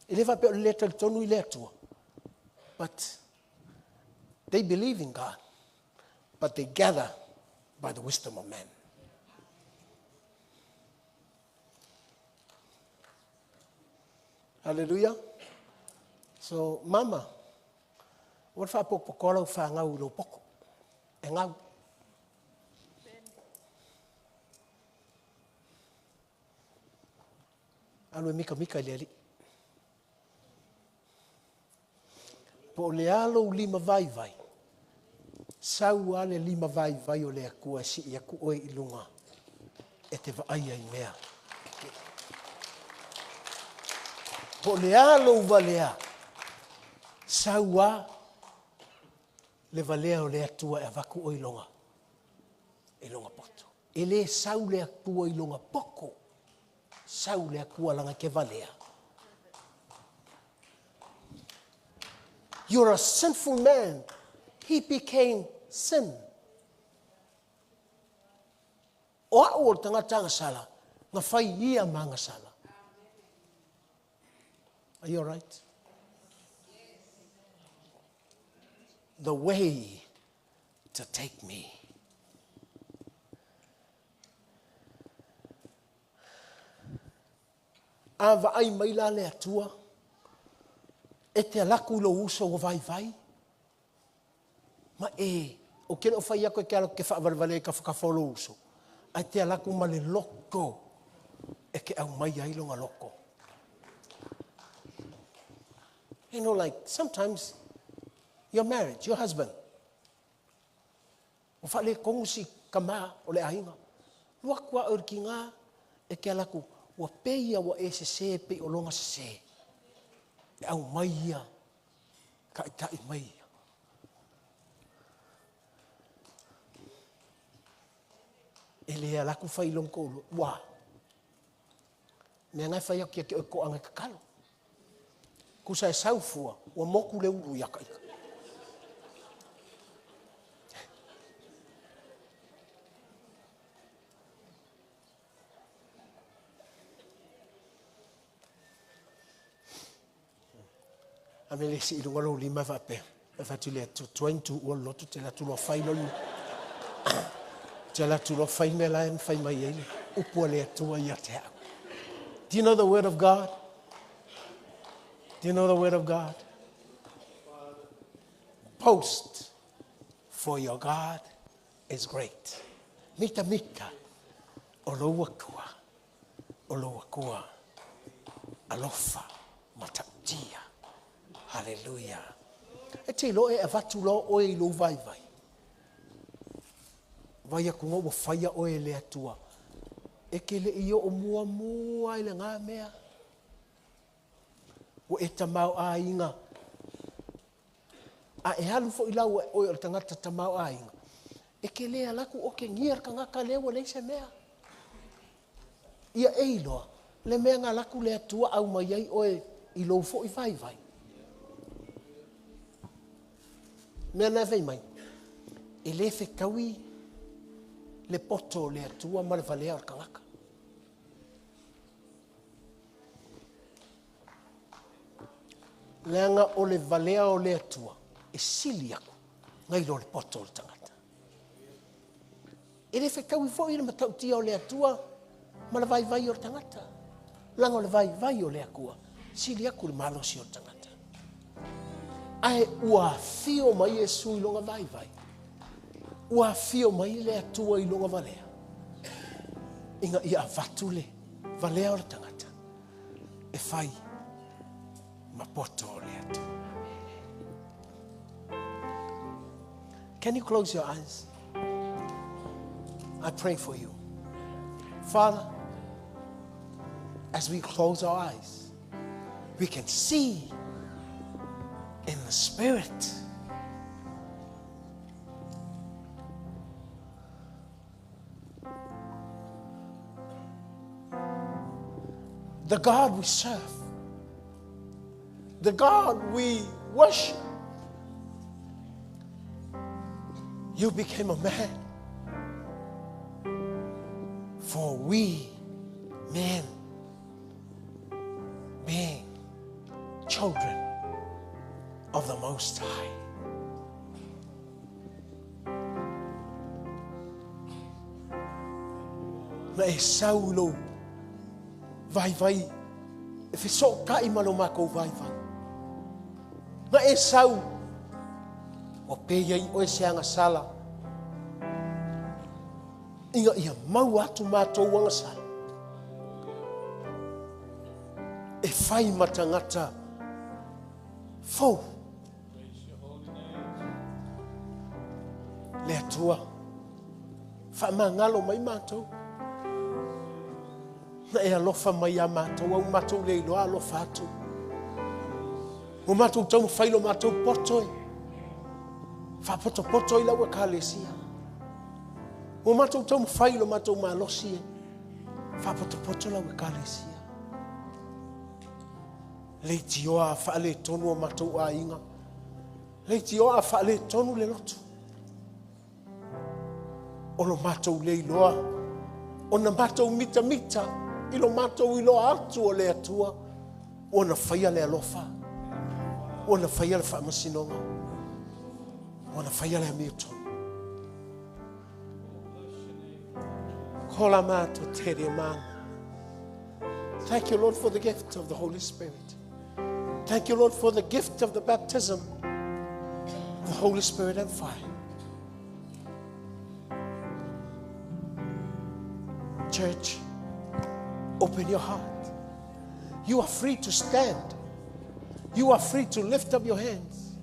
E le faapea o le le talitonu i le Atua, but they believe in God, but they gather by the wisdom of man. Hallelujah. So, mama, ua le faapotopotoa lau fanau i lou poto. E gau. Alu e mitamita i le Alii. Po o le a lou lima vaivai, sau lava le lima vaivai o le Atua e sii atu oe i luga e te vaaia i mea. Po o le a lou valea, sau lava le valea o le Atua e avatu oe i loga poto. E le sau le Atua i loga poto, sau le Atua leaga e te valea. You're a sinful man. He became sin. O au o le tagata agasala, na fai ia ma agasala. Are you all right? The way to take me. A vaai mai la le Atua, e te alu atu i lou uso ua vaivai, ma e, ou te le o fai atu e te alu atu e te faavalevale i tafatafa o lou uso, ae te alu atu ma le loto e te aumai ai lona loto. You know, like sometimes your marriage, your husband, ua faaletonu si tama o le aiga. Alu atu lava oe i le tiga e te alu atu, ua pei lava ua e sese pei o lona sese. E aumai ia, taitai mai ia. E le alu atu fai i lona toalua, ua. Mea na e fai atu ia te oe toaga e tatalo. Tusa e sau fua, ua motu le ulu ia ita. Ame le si i lunga lou lima e faapea. E fai atu i le Atua, tuai ona tuua le loto, te alu atu loa fai loa le te alu atu loa fai le mea la e na fai mai ai le upu a le Atua ia te au. Do you know the word of God? Do you know the word of God? Post, for your God is great. Mita mita o lou Atua, o lou Atua alofa matautia. Hallelujah. E te iloa e avatu loa oe i lou vaivai. Vai atu ua faia oe e le Atua. E te le i oo muamua i lena mea. Ua e tamaoaiga. A e alu foi la ua oe o le tagata tamaoaiga. E te le alu atu otegia le tagata lea ua leai se mea. Ia e iloa, le mea na alu atu le Atua aumai ai oe i lou foi vaivai. Mea na e fai mai, e le fetaui le poto o le Atua ma le valea o le tagata. Leaga o le valea o le Atua e sili aku nai lo le poto o le tagata. E le fetaui foi le matautia o le Atua ma le vaivai o le tagata. Leaga o le vaivai o le Atua, sili aku le malosi o le tagata. Ae ua afio mai Iesu i lona vaivai. Ua afio mai le Atua i lona valea. Ina ia avatu le valea o le tagata e fai ma poto o le Atua. Can you close your eyes? I pray for you. Father, as we close our eyes, we can see in the Spirit the God we serve, the God we worship. You became a man for we men, being children of the Most High. Na e sau lou vaivai, e fesootai ma lo matou vaivai. Na e sau, ua peia i oe se agasala, ina ia maua atu matou agasala. E fai ma tagata fou. Le Atua, faamagalo mai matou. Na e alofa mai ia matou, au matou le iloa alofa atu. Ua matou taumafai lo matou poto e faapotopoto i lau Ekalesia. Ua matou taumafai lo matou malosi e faapotopoto lau Ekalesia. Leitioa a faaletonu o matou aiga. Leitioa a faaletonu le lotu. O lo matou le iloa, ona matou mitamita i lo matou iloa atu o le Atua, ua na faia le alofa, ua na faia le faamasinoga, ua na faia le amiotonu. Kola mato te rea mana. Thank you, Lord, for the gift of the Holy Spirit. Thank you, Lord, for the gift of the baptism of the Holy Spirit and fire. Church, open your heart. You are free to stand. You are free to lift up your hands.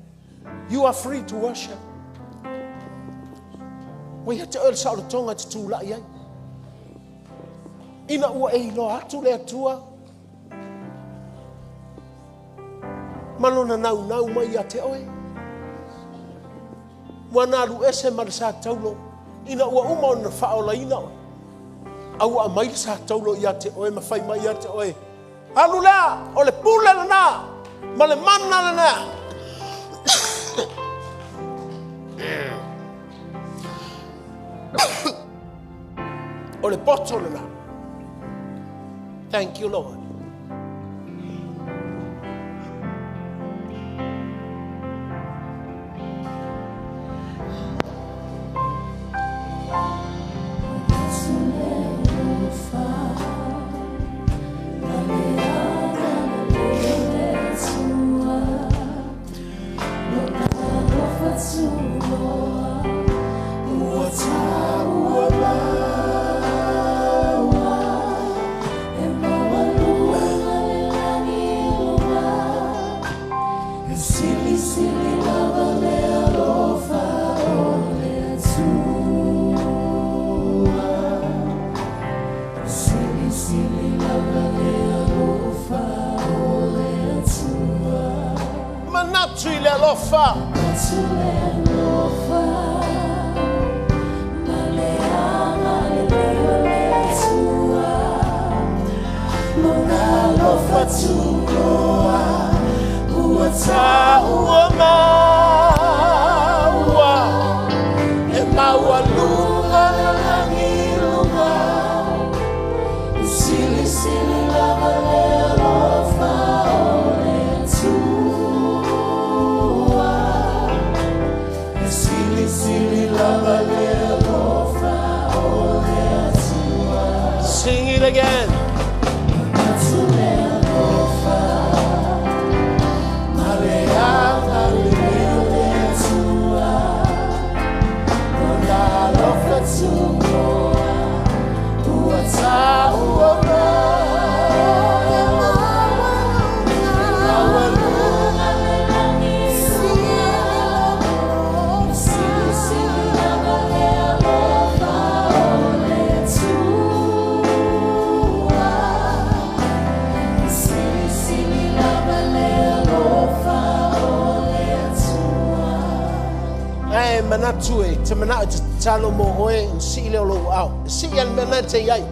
You are free to worship. Ua ia te oe le saolotoga e te tulai ai. Ina ua e iloa atu le Atua ma lona naunau mai ia te oe. Ua na alu ese ma le sa taulo ina ua uma ona faaolaina oe. A ua aumai le sa taulo ia te oe ma fai mai ia te oe. Alu lea, o le pule lena, ma le mana lena. O le poto lena. Thank you, Lord. Silisili lava le alofa o le Atua. Silisili lava le alofa o le Atua. Manatu i le alofa. Manatu le alofa, ma le agalelei o le Atua. Lona alofa tunoa, ua Taua maua, e maualuga le lagi i luga. Silisili lava le alofa o le Atua. Silisili lava le alofa o le Atua. Sing it again. Manatu le alofa, ma le agalelei o le Atua. Lona alofa tunoa, ua taua maua. Maualuga le lagi i luga. Silisili lava le alofa o le Atua. Silisili lava le alofa o le Atua. Ae manatu e, te manao e te talo mo oe, na sii leo lou ao. E sii ale mea na te iai.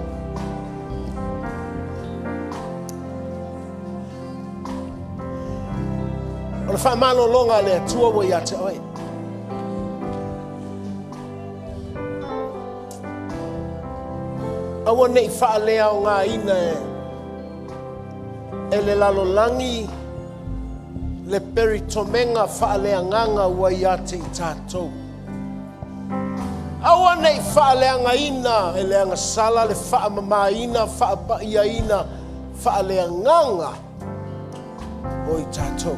O le whaamalologa le Atua ua ia te oe. Aua nei whaalea o ngā ina e, e le lalolangi le peritomenga whaaleanganga ua ia te i tātou. Aua nei whaaleangaina e le angasala le whaamamaina, whaapaiaina, whaaleanganga o i tātou.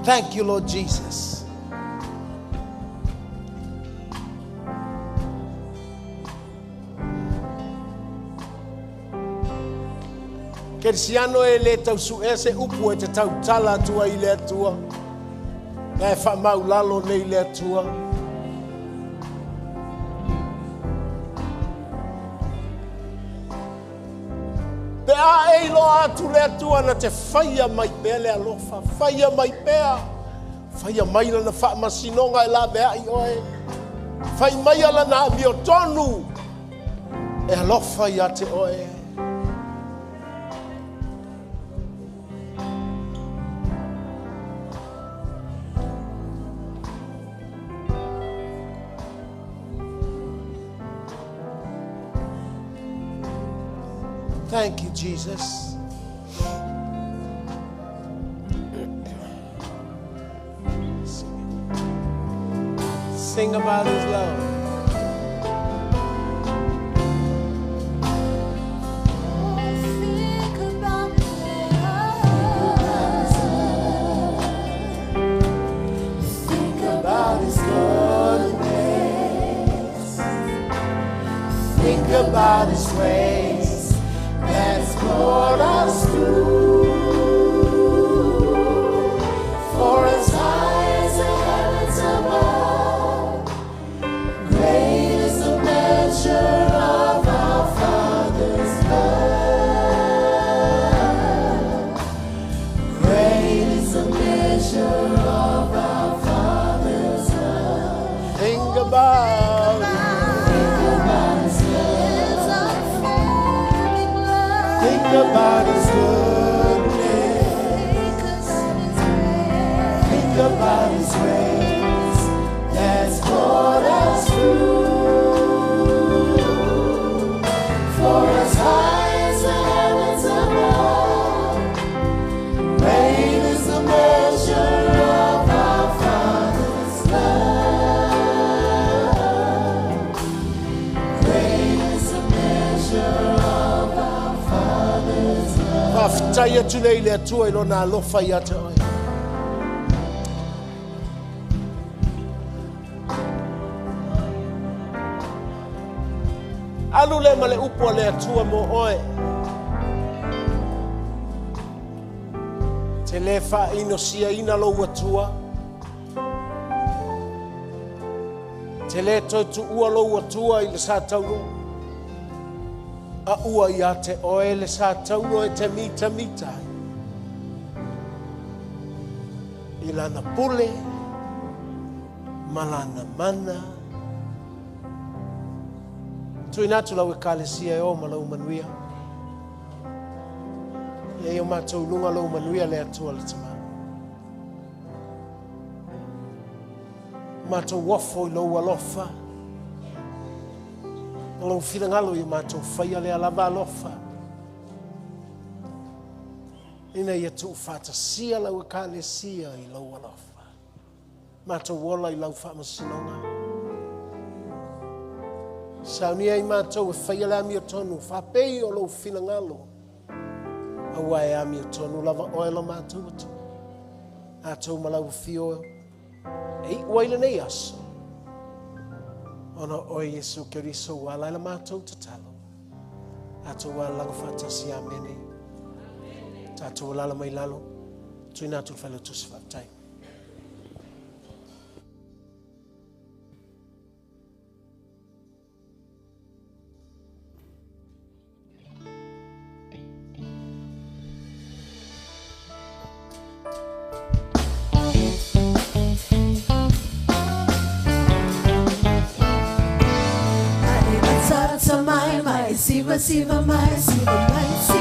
Thank you, Lord Jesus. Kerisiano e le tausu e se upu e te tautala atua i le Atua. Na e whaamaulalo nei le Atua. Pe a e iloa atu le Atua na te whaia mai pea le alofa. Whaia mai pea. Whaia mai lana whaamasinoga e la mea i oe. Whai mai ala na amio tonu. E alofa ia te oe. Thank you, Jesus. Sing it. Sing about his love. Think about Think about His goodness. Think about His grace that's brought us through. For as high as the heavens above, great is the measure of our Father's love. Great is the measure of our Father's love. Think about it. Think about his goodness. Think about his grace that's brought us through. For as high as the heavens above, great is the measure of our Father's love. Great is the measure of our Father's love. Whawhitai atu nei le Atua i lona alofa ia te oe. Alu le ma le upu a le Atua mo oe. Te le faainosiaina lou Atua. Te le toe tuua lou Atua i le sa taulo. A ua ia te oe le sa taulo e te mitamita ai. I lana pule ma lana mana. Tuuina atu lau ekalesia e o ma lau manuia. Ia i o matou luga lou manuia le Atua le Tama. Matou ofo i lou alofa. O lou finagalo ia matou faia lea lava alofa. Ina ia tuufaatasia lau ekalesia i lou alofa. Matou ola i lau faamasinoga. Saunia i matou e faia le amiotonu, faapei o lou finagalo, aua e amiotonu lava oe lo matou Atua. Atou ma lau afio e iu ai lenei aso, ona o oe Iesu Keriso ua ala ai la matou tatalo. Atou alalaga faatasi, amene. Tatou alala mai lalo, tuuina atu le failautusi faafetai. Siva siva mai siva mai.